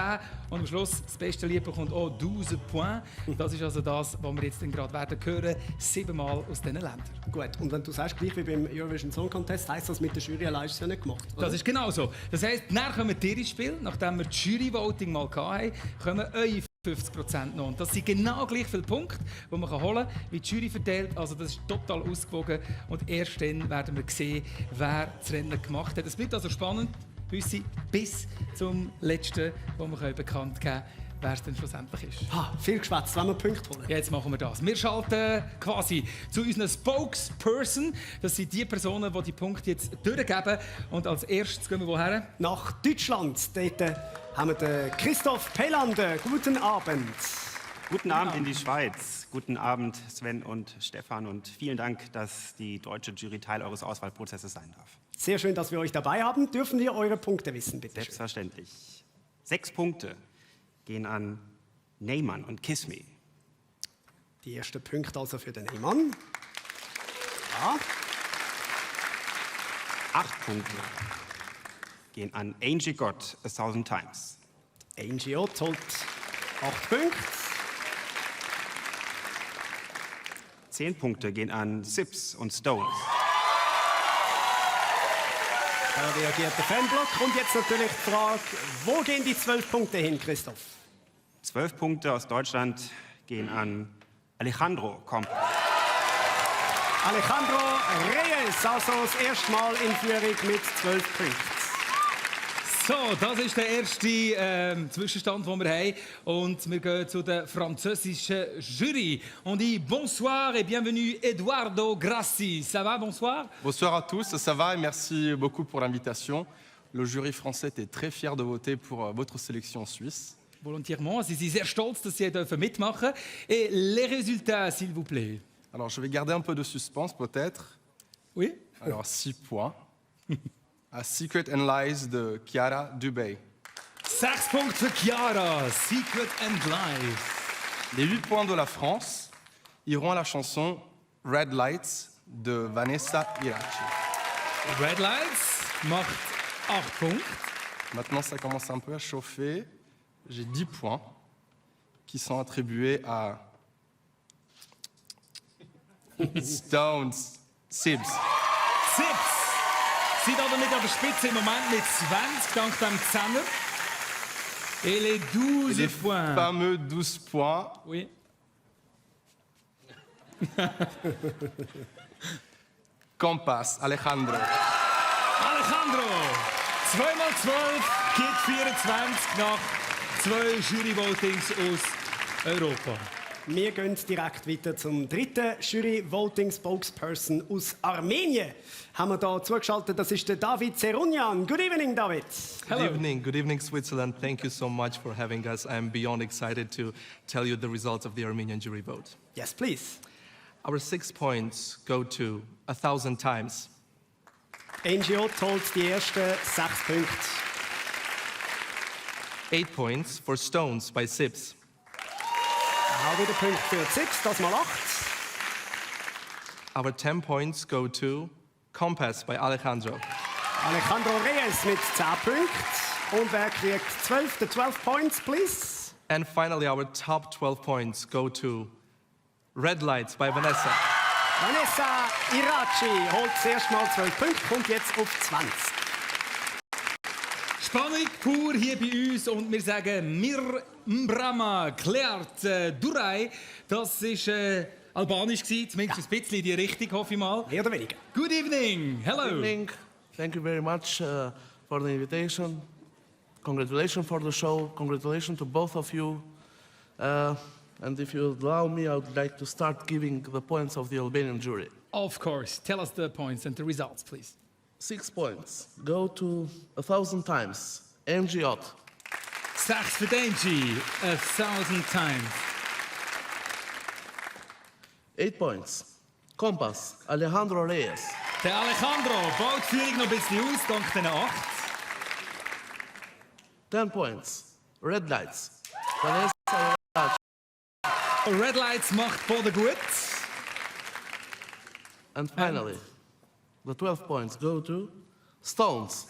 und am Schluss das beste Lied bekommt auch 12 Points. Das ist also das, was wir jetzt gerade werden hören, 7-mal aus diesen Ländern. Gut, und wenn du sagst, gleich wie beim Eurovision Song Contest, heisst das, mit der Jury allein ist es ja nicht gemacht, oder? Das ist genau so. Das heisst, nachher kommen die ins Spiel, nachdem wir das Jury-Voting mal hatten, kommen eure 50% noch. Und das sind genau gleich viele Punkte, die man holen kann, wie die Jury verteilt. Also das ist total ausgewogen und erst dann werden wir sehen, wer das Rennen gemacht hat. Es bleibt also spannend bis zum letzten, wo wir bekannt geben können, wer es denn schlussendlich ist. Viel geschwätzt, wenn wir Punkte holen. Jetzt machen wir das. Wir schalten quasi zu unseren Spokesperson. Das sind die Personen, die die Punkte jetzt durchgeben. Und als erstes gehen wir woher? Nach Deutschland. Dort haben wir den Christoph Pelander. Guten Abend. Guten Abend in die Schweiz. Guten Abend, Sven und Stefan. Und vielen Dank, dass die deutsche Jury Teil eures Auswahlprozesses sein darf. Sehr schön, dass wir euch dabei haben. Dürfen wir eure Punkte wissen, bitte? Selbstverständlich. 6 Punkte gehen an Neyman und Kiss Me. Die erste Punkt also für den Neyman. Ja. 8 Punkte gehen an Angie Gott, 1000 Times. Angie Gott holt 8 Punkte. 10 Punkte gehen an Sips und Stones. Da reagiert der Fanblock. Und jetzt natürlich die Frage, wo gehen die 12 Punkte hin, Christoph? 12 Punkte aus Deutschland gehen an Alejandro Komp. Alejandro Reyes, also das erste Mal in Führung mit 12 Punkten. So, das ist der erste Zwischenstand, den wir haben. Und wir gehen zu der französischen Jury. On dit bonsoir et bienvenue Eduardo Grassi. Ça va, bonsoir? Bonsoir à tous, ça va et merci beaucoup pour l'invitation. Le jury français était très fier de voter pour votre sélection suisse. Volontairement, sie sind sehr stolz, dass sie mitmachen dürfen. Et les résultats, s'il vous plaît. Alors je vais garder un peu de suspense peut-être. Oui. Alors 6 points. A Secret and Lies de Chiara Dubey. 6 Punkte für Chiara, Secret and Lies. Les 8 points de la France iront à la chanson Red Lights de Vanessa Irachi. Red Lights macht 8 Punkte. Maintenant ça commence un peu à chauffer. J'ai 10 points qui sont attribués à Stones, Sibs. Sibs sind damit an der Spitze im Moment mit 20, dank dem 10er. Et les 12 les points. Fameux 12 points. Oui. Kompas, Alejandro. Alejandro! 2 mal 12 gibt 24 nach 2 Jury-Votings aus Europa. Wir gehen direkt weiter zum dritten Jury-Voting-Spokesperson aus Armenien. Haben wir da zugeschaltet, das ist der David Zerunyan. Good evening, David. Hello. Good evening, Switzerland. Thank you so much for having us. I'm beyond excited to tell you the results of the Armenian jury vote. Yes, please. Our 6 points go to 1000 Times. NGO holt die ersten 6 Punkte. 8 points for Stones by Sips. Auch wieder Punkt für Sips, das mal 8. Our 10 points go to Compass by Alejandro. Alejandro Reyes mit 10 Punkten. Und wer kriegt 12 points, please? And finally, our top 12 points go to Red Lights by Vanessa. Vanessa Irachi holt zuerst mal 12 Punkte, kommt jetzt auf 20. Spannung pur hier bei uns und wir sagen Mir Mbrama Kleart Durai. Das war albanisch, zumindest ein bisschen in die Richtung, hoffe ich mal. Mehr oder weniger. Good evening, hello. Good evening. Thank you very much for the invitation. Congratulations for the show. Congratulations to both of you. And if you allow me, I would like to start giving the points of the Albanian jury. Of course. Tell us the points and the results, please. 6 points go to 1000 Times. Angie Ott. 6 für Angie, 1000 Times. 8 points. Compass, Alejandro Reyes. Der Alejandro baut die Führung noch ein bisschen aus, dank den 8. 10 points. Red Lights. Vanessa Irachi. Red Lights macht Boden gut. And finally, the 12 points go to Stones.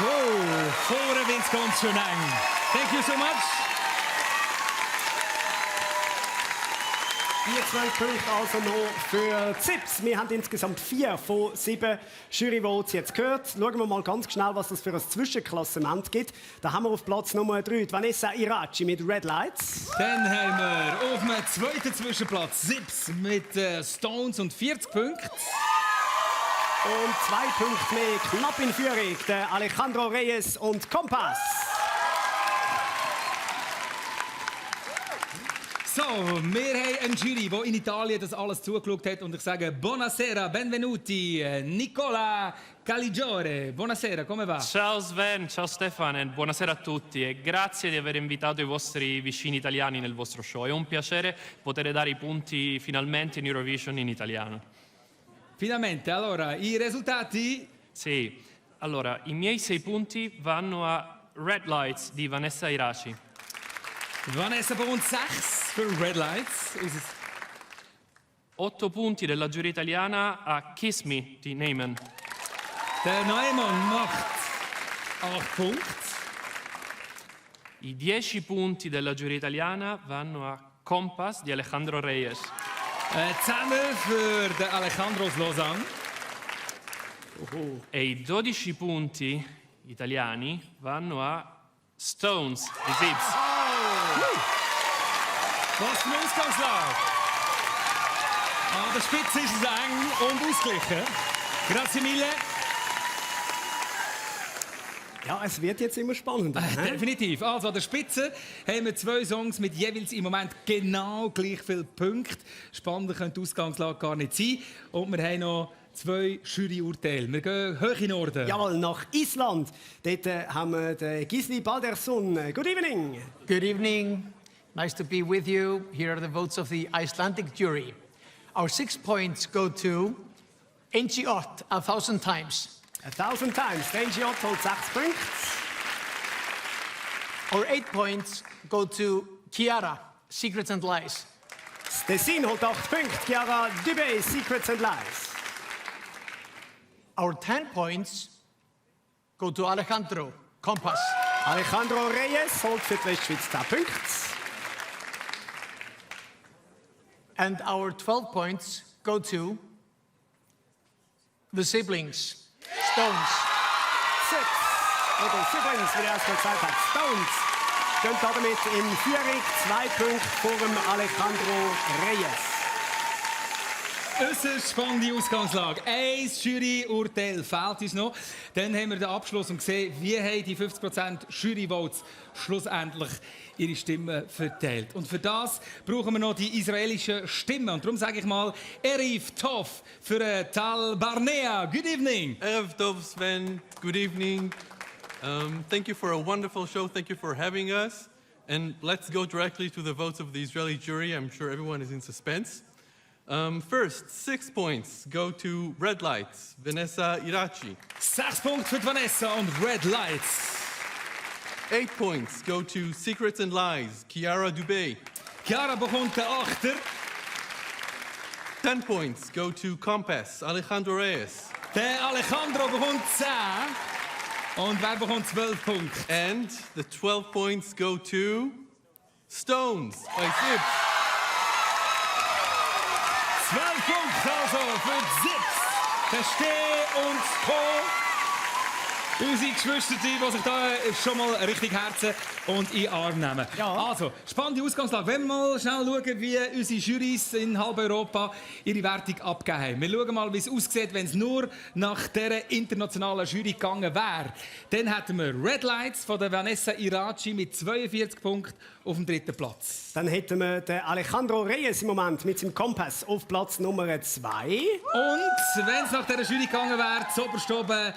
Oh, vorne wird's ganz schön eng. Thank you so much. Die 12 Punkte also noch für Zips. Wir haben insgesamt 4 von 7 Juryvotes jetzt gehört. Schauen wir mal ganz schnell, was das für ein Zwischenklassement gibt. Da haben wir auf Platz Nummer 3 Vanessa Irachi mit Red Lights. Dann haben wir auf dem zweiten Zwischenplatz Zips mit Stones und 40 Punkten. Und 2 Punkte mehr knapp in Führung, der Alejandro Reyes und Compass. So, wir haben eine Jury, die in Italien das alles zugeschaut hat. Und ich sage Buonasera, benvenuti, Nicola Caligiore. Buonasera, come va? Ciao Sven, ciao Stefan e buonasera a tutti e grazie di aver invitato i vostri vicini italiani nel vostro show. È un piacere poter dare i punti finalmente in Eurovision in italiano. Finalmente, allora, i risultati? Sì, allora, i miei 6 punti vanno a Red Lights di Vanessa Irachi. Vanessa bekommt 6 für Red Lights. 8 punti della giuria italiana a Kiss Me di Neyman. Der Neumann macht 8 Punkte. I 10 punti della giuria italiana vanno a Compass di Alejandro Reyes. Zusammen für den Alejandro aus Lausanne. E i 12 punti italiani vanno a Stones di Zips. Was für eine Ausgangslage! An der Spitze ist es eng und ausgeglichen. Grazie mille. Ja, es wird jetzt immer spannender. Definitiv. Also an der Spitze haben wir 2 Songs mit jeweils im Moment genau gleich viele Punkte. Spannender könnte die Ausgangslage gar nicht sein. Und wir haben noch 2 Juryurteile. Wir gehen hoch in den Norden. Jawohl, nach Island. Dort haben wir den Gisli Baldersson. Good evening. Good evening. Nice to be with you. Here are the votes of the Icelandic jury. Our 6 points go to Angie Ott, 1,000 times. 1,000 times. Angie Ott holt 6 Punkte. Our 8 points go to Chiara, Secrets and Lies. Tessin holt 8 Punkte. Chiara Dubé, Secrets and Lies. Our 10 points go to Alejandro, Compass. Alejandro Reyes holt für die Westschweiz 10 Punkte. And our 12 points go to the siblings, Stones. 6. Oder Siblings, wie er erst gesagt hat. Stones gehen damit in Führung. 2 Punkte vor dem Alejandro Reyes. Äußerst spannende Ausgangslage. Ein Juryurteil fehlt uns noch. Dann haben wir den Abschluss und gesehen, wie haben die 50% Juryvotes schlussendlich ihre Stimmen verteilt. Und für das brauchen wir noch die israelischen Stimmen. Und darum sage ich mal, Erev Tov für Tal Barnea. Good evening. Erev Tov, Sven. Good evening. Thank you for a wonderful show. Thank you for having us. And let's go directly to the votes of the Israeli jury. I'm sure everyone is in suspense. First, 6 points go to Red Lights, Vanessa Irachi. 6 Punkte für Vanessa und Red Lights. 8 points go to Secrets and Lies, Chiara Dubé. Chiara bekommt den 8er. 10 points go to Compass, Alejandro Reyes. Der Alejandro bekommt 10. Und wer bekommt 12 Punkte? And the 12 points go to Stones by Zips. 12 Punkte also für Zips. Der Steh und Co. Unsere Geschwister, die sich da schon mal richtig Herzen und in den Arm nehmen. Ja. Also, spannende Ausgangslage. Wenn wir mal schnell schauen, wie unsere Jurys in halb Europa ihre Wertung abgegeben haben. Wir schauen mal, wie es aussieht, wenn es nur nach dieser internationalen Jury gegangen wäre. Dann hätten wir Red Lights von der Vanessa Irachi mit 42 Punkten auf dem 3. Platz. Dann hätten wir den Alejandro Reyes im Moment mit seinem Kompass auf Platz Nummer 2. Und wenn es nach dieser Jury gegangen wäre, zuoberst oben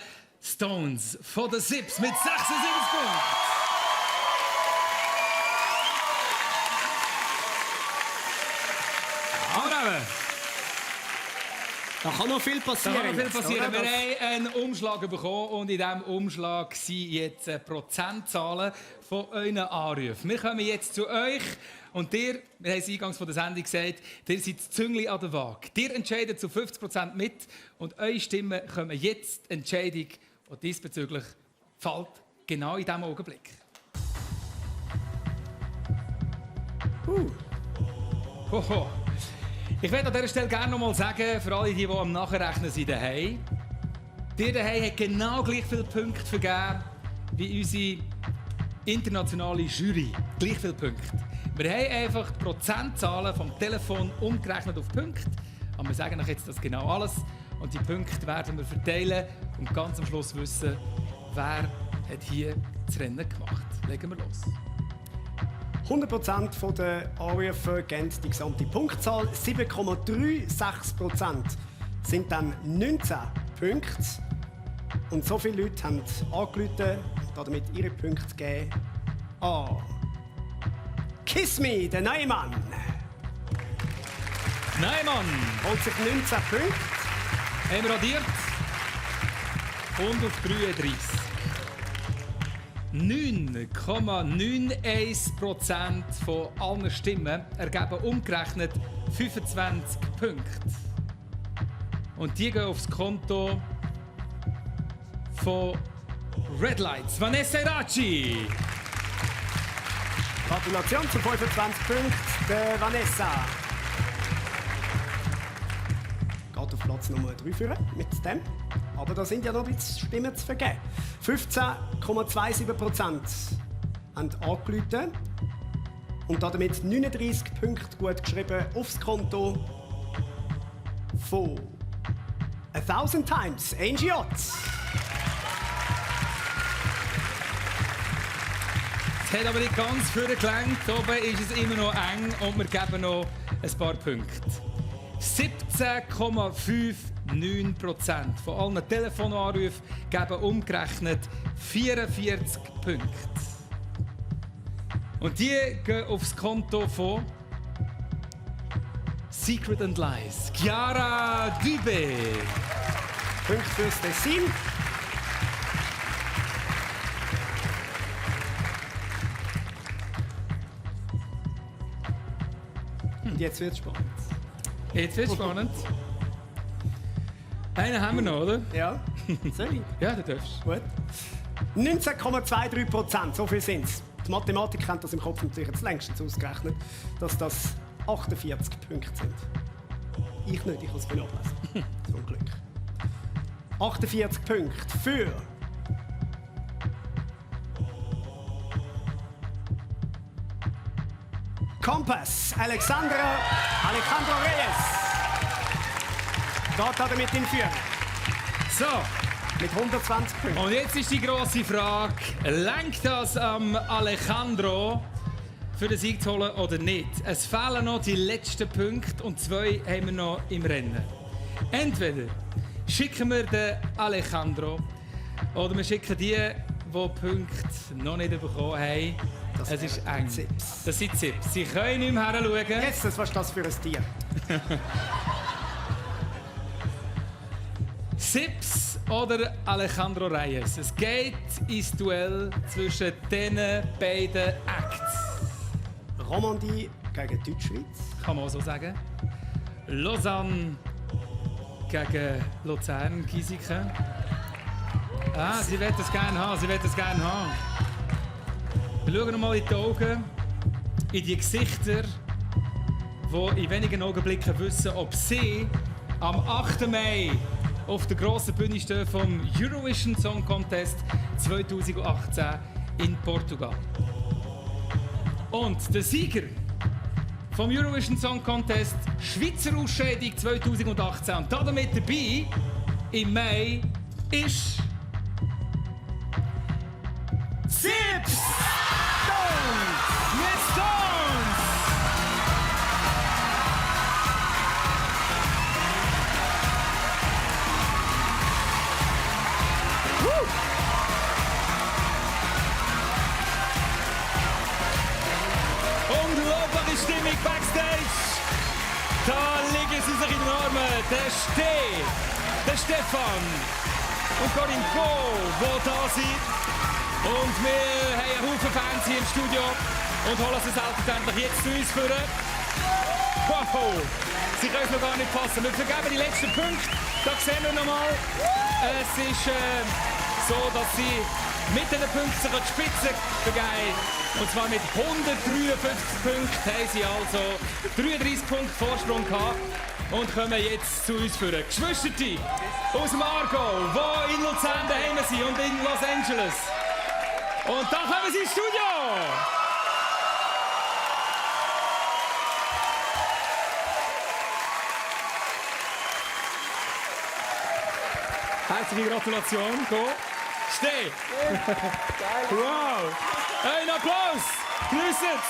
Stones von den Zips mit 76 Punkten. Aber da kann noch viel passieren. Da kann noch viel passieren. Wir haben einen Umschlag bekommen und in diesem Umschlag sind jetzt Prozentzahlen von euren Anrufen. Wir kommen jetzt zu euch und ihr, wir haben es eingangs von der Sendung gesagt, ihr seid das Züngli an der Waage. Ihr entscheidet zu 50% mit und eure Stimmen kommen jetzt Entscheidung und diesbezüglich fällt genau in diesem Augenblick. Hoho. Ich werde an dieser Stelle gerne noch mal sagen, für alle, die am Nachrechnen sind daheim, ihr daheim habt genau gleich viele Punkte vergeben wie unsere internationale Jury. Gleich viele Punkte. Wir haben einfach die Prozentzahlen vom Telefon umgerechnet auf Punkte. Aber wir sagen euch jetzt das genau alles. Und die Punkte werden wir verteilen und ganz am Schluss wissen, wer hat hier das Rennen gemacht. Legen wir los. 100% der Anrufe geben die gesamte Punktzahl. 7,36% sind dann 19 Punkte. Und so viele Leute haben angerufen und damit ihre Punkte gegeben an Kiss Me, der Neumann. Neumann holt sich 19 Punkte. Haben wir addiert. Und auf 33. 9,91% von allen Stimmen ergeben umgerechnet 25 Punkte. Und die gehen aufs Konto von Red Lights. Vanessa Iraci. Gratulation zu 25 Punkten, der Vanessa. Geht auf Platz Nummer 3 führen mit dem. Aber da sind ja noch ein bisschen Stimmen zu vergeben. 15,27% haben angerufen und damit 39 Punkte gut geschrieben aufs Konto von 1000 Times Angie Ott. Es hat aber nicht ganz vorgelenkt. Oben ist es immer noch eng und wir geben noch ein paar Punkte. 17,59% von allen Telefonanrufen geben umgerechnet 44 Punkte. Und die gehen aufs Konto von Secret and Lies. Chiara Dübe. Punkt fürs Tessin. Und jetzt wird es spannend. Jetzt wird es spannend. Einen haben wir noch, oder? Ja. Soll ich? Ja, du darfst. Gut. 19,23%, so viel sind es. Die Mathematik hat das im Kopf natürlich jetzt längstens ausgerechnet, dass das 48 Punkte sind. Ich nicht, ich muss es ablesen. Zum Glück. 48 Punkte für Kompass, Alejandro Reyes. Geht damit in Führung. So. Mit 120 Punkten. Und jetzt ist die grosse Frage, lenkt das Alejandro für den Sieg zu holen oder nicht? Es fehlen noch die letzten Punkte und 2 haben wir noch im Rennen. Entweder schicken wir den Alejandro oder wir schicken die Punkte noch nicht bekommen haben. Es ist eng. Zips. Das sind Zips. Sie können nicht mehr hinschauen. Jetzt, was ist das für ein Tier? Sips oder Alejandro Reyes. Es geht ins Duell zwischen diesen beiden Acts. Romandie gegen Deutschschweiz. Kann man auch so sagen. Lausanne gegen Luzern, Giesecke. Ah, sie wird es gerne haben, sie wird es gerne haben. Wir schauen noch mal in die Augen, in die Gesichter, die in wenigen Augenblicken wissen, ob sie am 8. Mai auf der grossen Bühne stehen vom Eurovision Song Contest 2018 in Portugal. Und der Sieger vom Eurovision Song Contest Schweizer Ausscheidung 2018 und damit dabei im Mai ist Sips Stones! Yes, Stones! Woo! Unglaubliche Stimmung backstage! Da liegen sie sich in den Armen. Der Stefan und Corinne Co, die da sind. Und wir haben einen Haufen Fans hier im Studio und holen sie selbstverständlich jetzt zu uns führen. Wow! Sie können es noch gar nicht fassen. Wir vergeben die letzten Punkte. Da sehen wir nochmal. Es ist so, dass sie mit diesen Punkten sich an die Spitze vergeben. Und zwar mit 153 Punkten haben sie also 33 Punkte Vorsprung gehabt und kommen jetzt zu uns führen. Geschwisterte aus dem Aargau, die in Luzern daheim sind und in Los Angeles. Und da kommen sie ins Studio! Herzliche Gratulation, Go! Steh! Wow! Ein Applaus! Grüßet!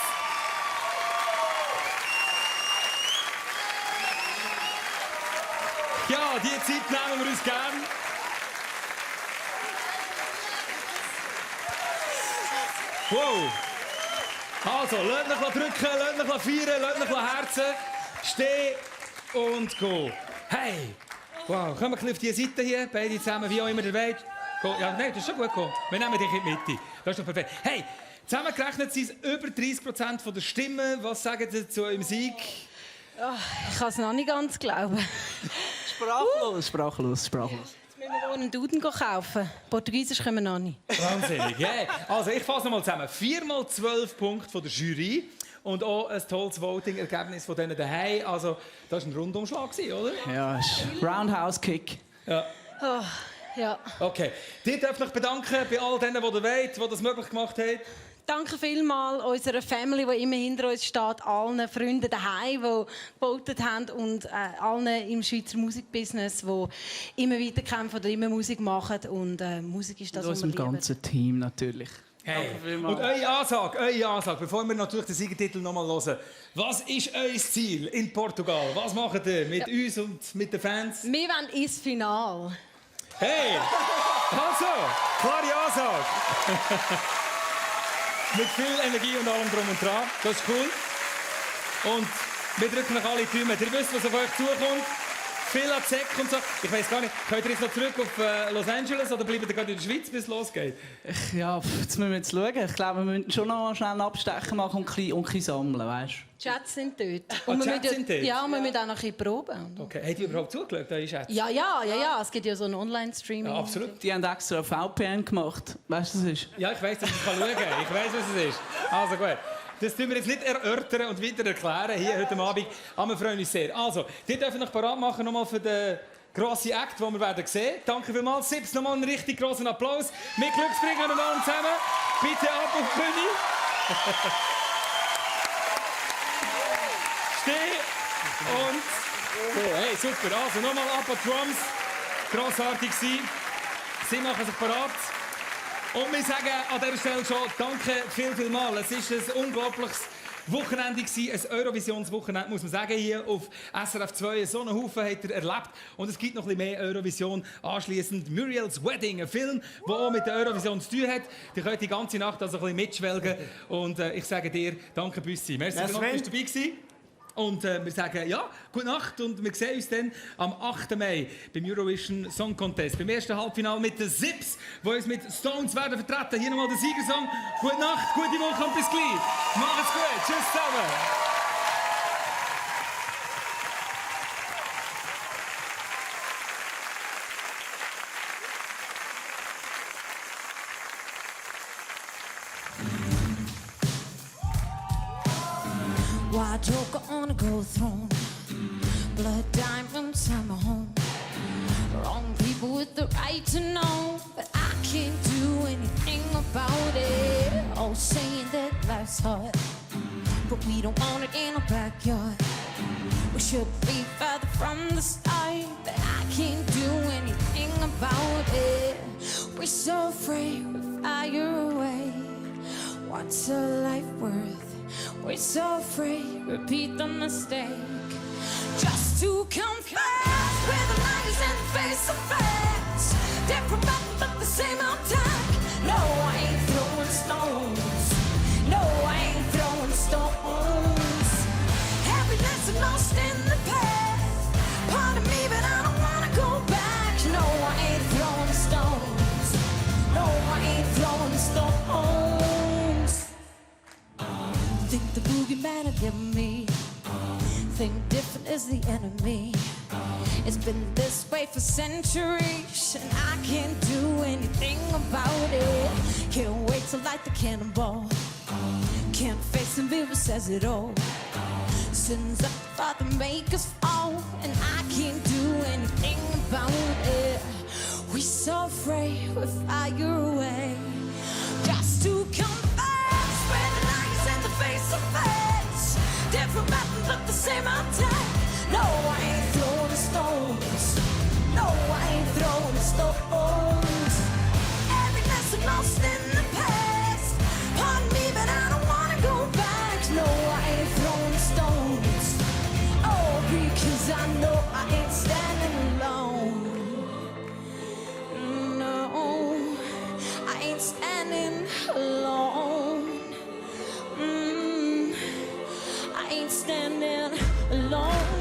Ja, die Zeit nehmen wir uns gern. Wow! Also, lasst euch drücken, lasst euch feiern, lasst euch herzen. Steh und go. Hey! Wow, kommen wir auf diese Seite hier, beide zusammen, wie auch immer ihr wollt. Ja, nein, das ist schon gut gekommen. Wir nehmen dich in die Mitte. Das ist doch perfekt. Hey, zusammengerechnet sind es über 30% der Stimmen. Was sagen Sie zu eurem Sieg? Oh, ich kann es noch nicht ganz glauben. Sprachlos. Jetzt müssen wir wohl einen Duden kaufen. Portugiesisch können wir noch nicht. Wahnsinnig, yeah. Also, ich fasse nochmal zusammen. 4x12 Punkte von der Jury. Und auch ein tolles Voting-Ergebnis von denen daheim. Also, das war ein Rundumschlag, oder? Ja, Roundhouse-Kick. Ja. Oh, ja. Okay. Ihr dürft euch bedanken bei all denen, die ihr wollt, die das möglich gemacht haben. Danke vielmals unserer Family, die immer hinter uns steht, allen Freunden daheim, die gebaut haben und allen im Schweizer Musikbusiness, die immer weiter kämpfen oder immer Musik machen. Und Musik ist das, was wir lieben. Unserem ganzen Team natürlich. Hey. Und eure Ansage, bevor wir natürlich den Siegertitel nochmal hören. Was ist euer Ziel in Portugal? Was macht ihr mit uns und mit den Fans? Wir wollen ins Finale. Hey! Also, klare Ansage. Mit viel Energie und allem drum und dran. Das ist cool. Und wir drücken euch alle die Daumen. Ihr wisst, was auf euch zukommt. Viel an Zeck und so. Ich weiss gar nicht, könnt ihr jetzt noch zurück auf Los Angeles oder bleibt ihr gerade in der Schweiz, bis es losgeht? Ja, jetzt müssen wir jetzt schauen. Ich glaube, wir müssen schon noch schnell einen Abstecher machen und ein bisschen sammeln, weißt du? Die Chats sind dort. Die Chats sind dort? Ja, und wir müssen auch noch ein bisschen proben. Okay, habt ihr überhaupt zugeschaut, eure Chats? Ja. Es gibt ja so ein Online-Streaming. Ja, absolut. Die haben extra ein VPN gemacht. Weißt du, was es ist? Ja, ich weiss, dass ich schauen kann. Ich weiss, was es ist. Also gut. Das tun wir jetzt nicht erörtern und weiter erklären hier heute Abend. Aber wir freuen uns sehr. Also, ihr dürft euch parat machen nochmal für den grossen Act, den wir werden sehen. Danke vielmals. Sips, nochmal einen richtig grossen Applaus. Mit Glücksbringer und allen zusammen. Bitte ab auf die Bühne. Steh und... Oh, hey, super. Also, nochmal ab an die Drums. Grossartig sein. Sie machen sich parat. Und wir sagen an dieser Stelle schon danke vielmals. Es war ein unglaubliches Wochenende, ein Eurovisionswochenende, muss man sagen, hier auf SRF 2. So einen Haufen habt ihr erlebt. Und es gibt noch ein bisschen mehr Eurovision. Anschliessend Muriel's Wedding, ein Film, der auch mit der Eurovision zu tun hat. Ihr könnt die ganze Nacht also ein bisschen mitschwelgen. Und ich sage dir, danke Büssi. Merci, dass du dabei warst. Und wir sagen ja, gute Nacht und wir sehen uns dann am 8. Mai beim Eurovision Song Contest. Beim ersten Halbfinale mit den Zips, die uns mit Stones werden vertreten. Hier nochmal der Siegersong. Gute Nacht, gute Woche und bis gleich. Macht's gut. Tschüss zusammen. White joker on a gold throne, blood diamonds on my home. Wrong people with the right to know, but I can't do anything about it. Oh, saying that life's hard, but we don't want it in our backyard. We should be further from the start, but I can't do anything about it. We're so afraid we fire away. What's a life worth? We're so afraid, repeat the mistake. Just to come fast, we're the lions in the face of facts. Different battle, but the same attack. No, I ain't throwing stones. No, I ain't throwing stones. Happiness is lost in the past. Part of me, but I don't wanna go back. No, I ain't throwing stones. No, I ain't throwing stones. Think the boogeyman will get me. Think different is the enemy. It's been this way for centuries, and I can't do anything about it. Can't wait to light the cannonball. Can't face and be what says it all. Sins up, Father, make us fall, and I can't do anything about it. We're so afraid we'll fire away. Just to come fast, we're the lions in the face of facts. Different weapons, but the same attack. No, I ain't throwing stones. No, I ain't throwing stones. Every lesson lost in the past. Pardon me, but I don't wanna go back. No, I ain't throwing stones. Oh, because I know I ain't standing alone. No, I ain't standing alone. I ain't standing alone.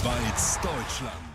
Schweiz, Deutschland.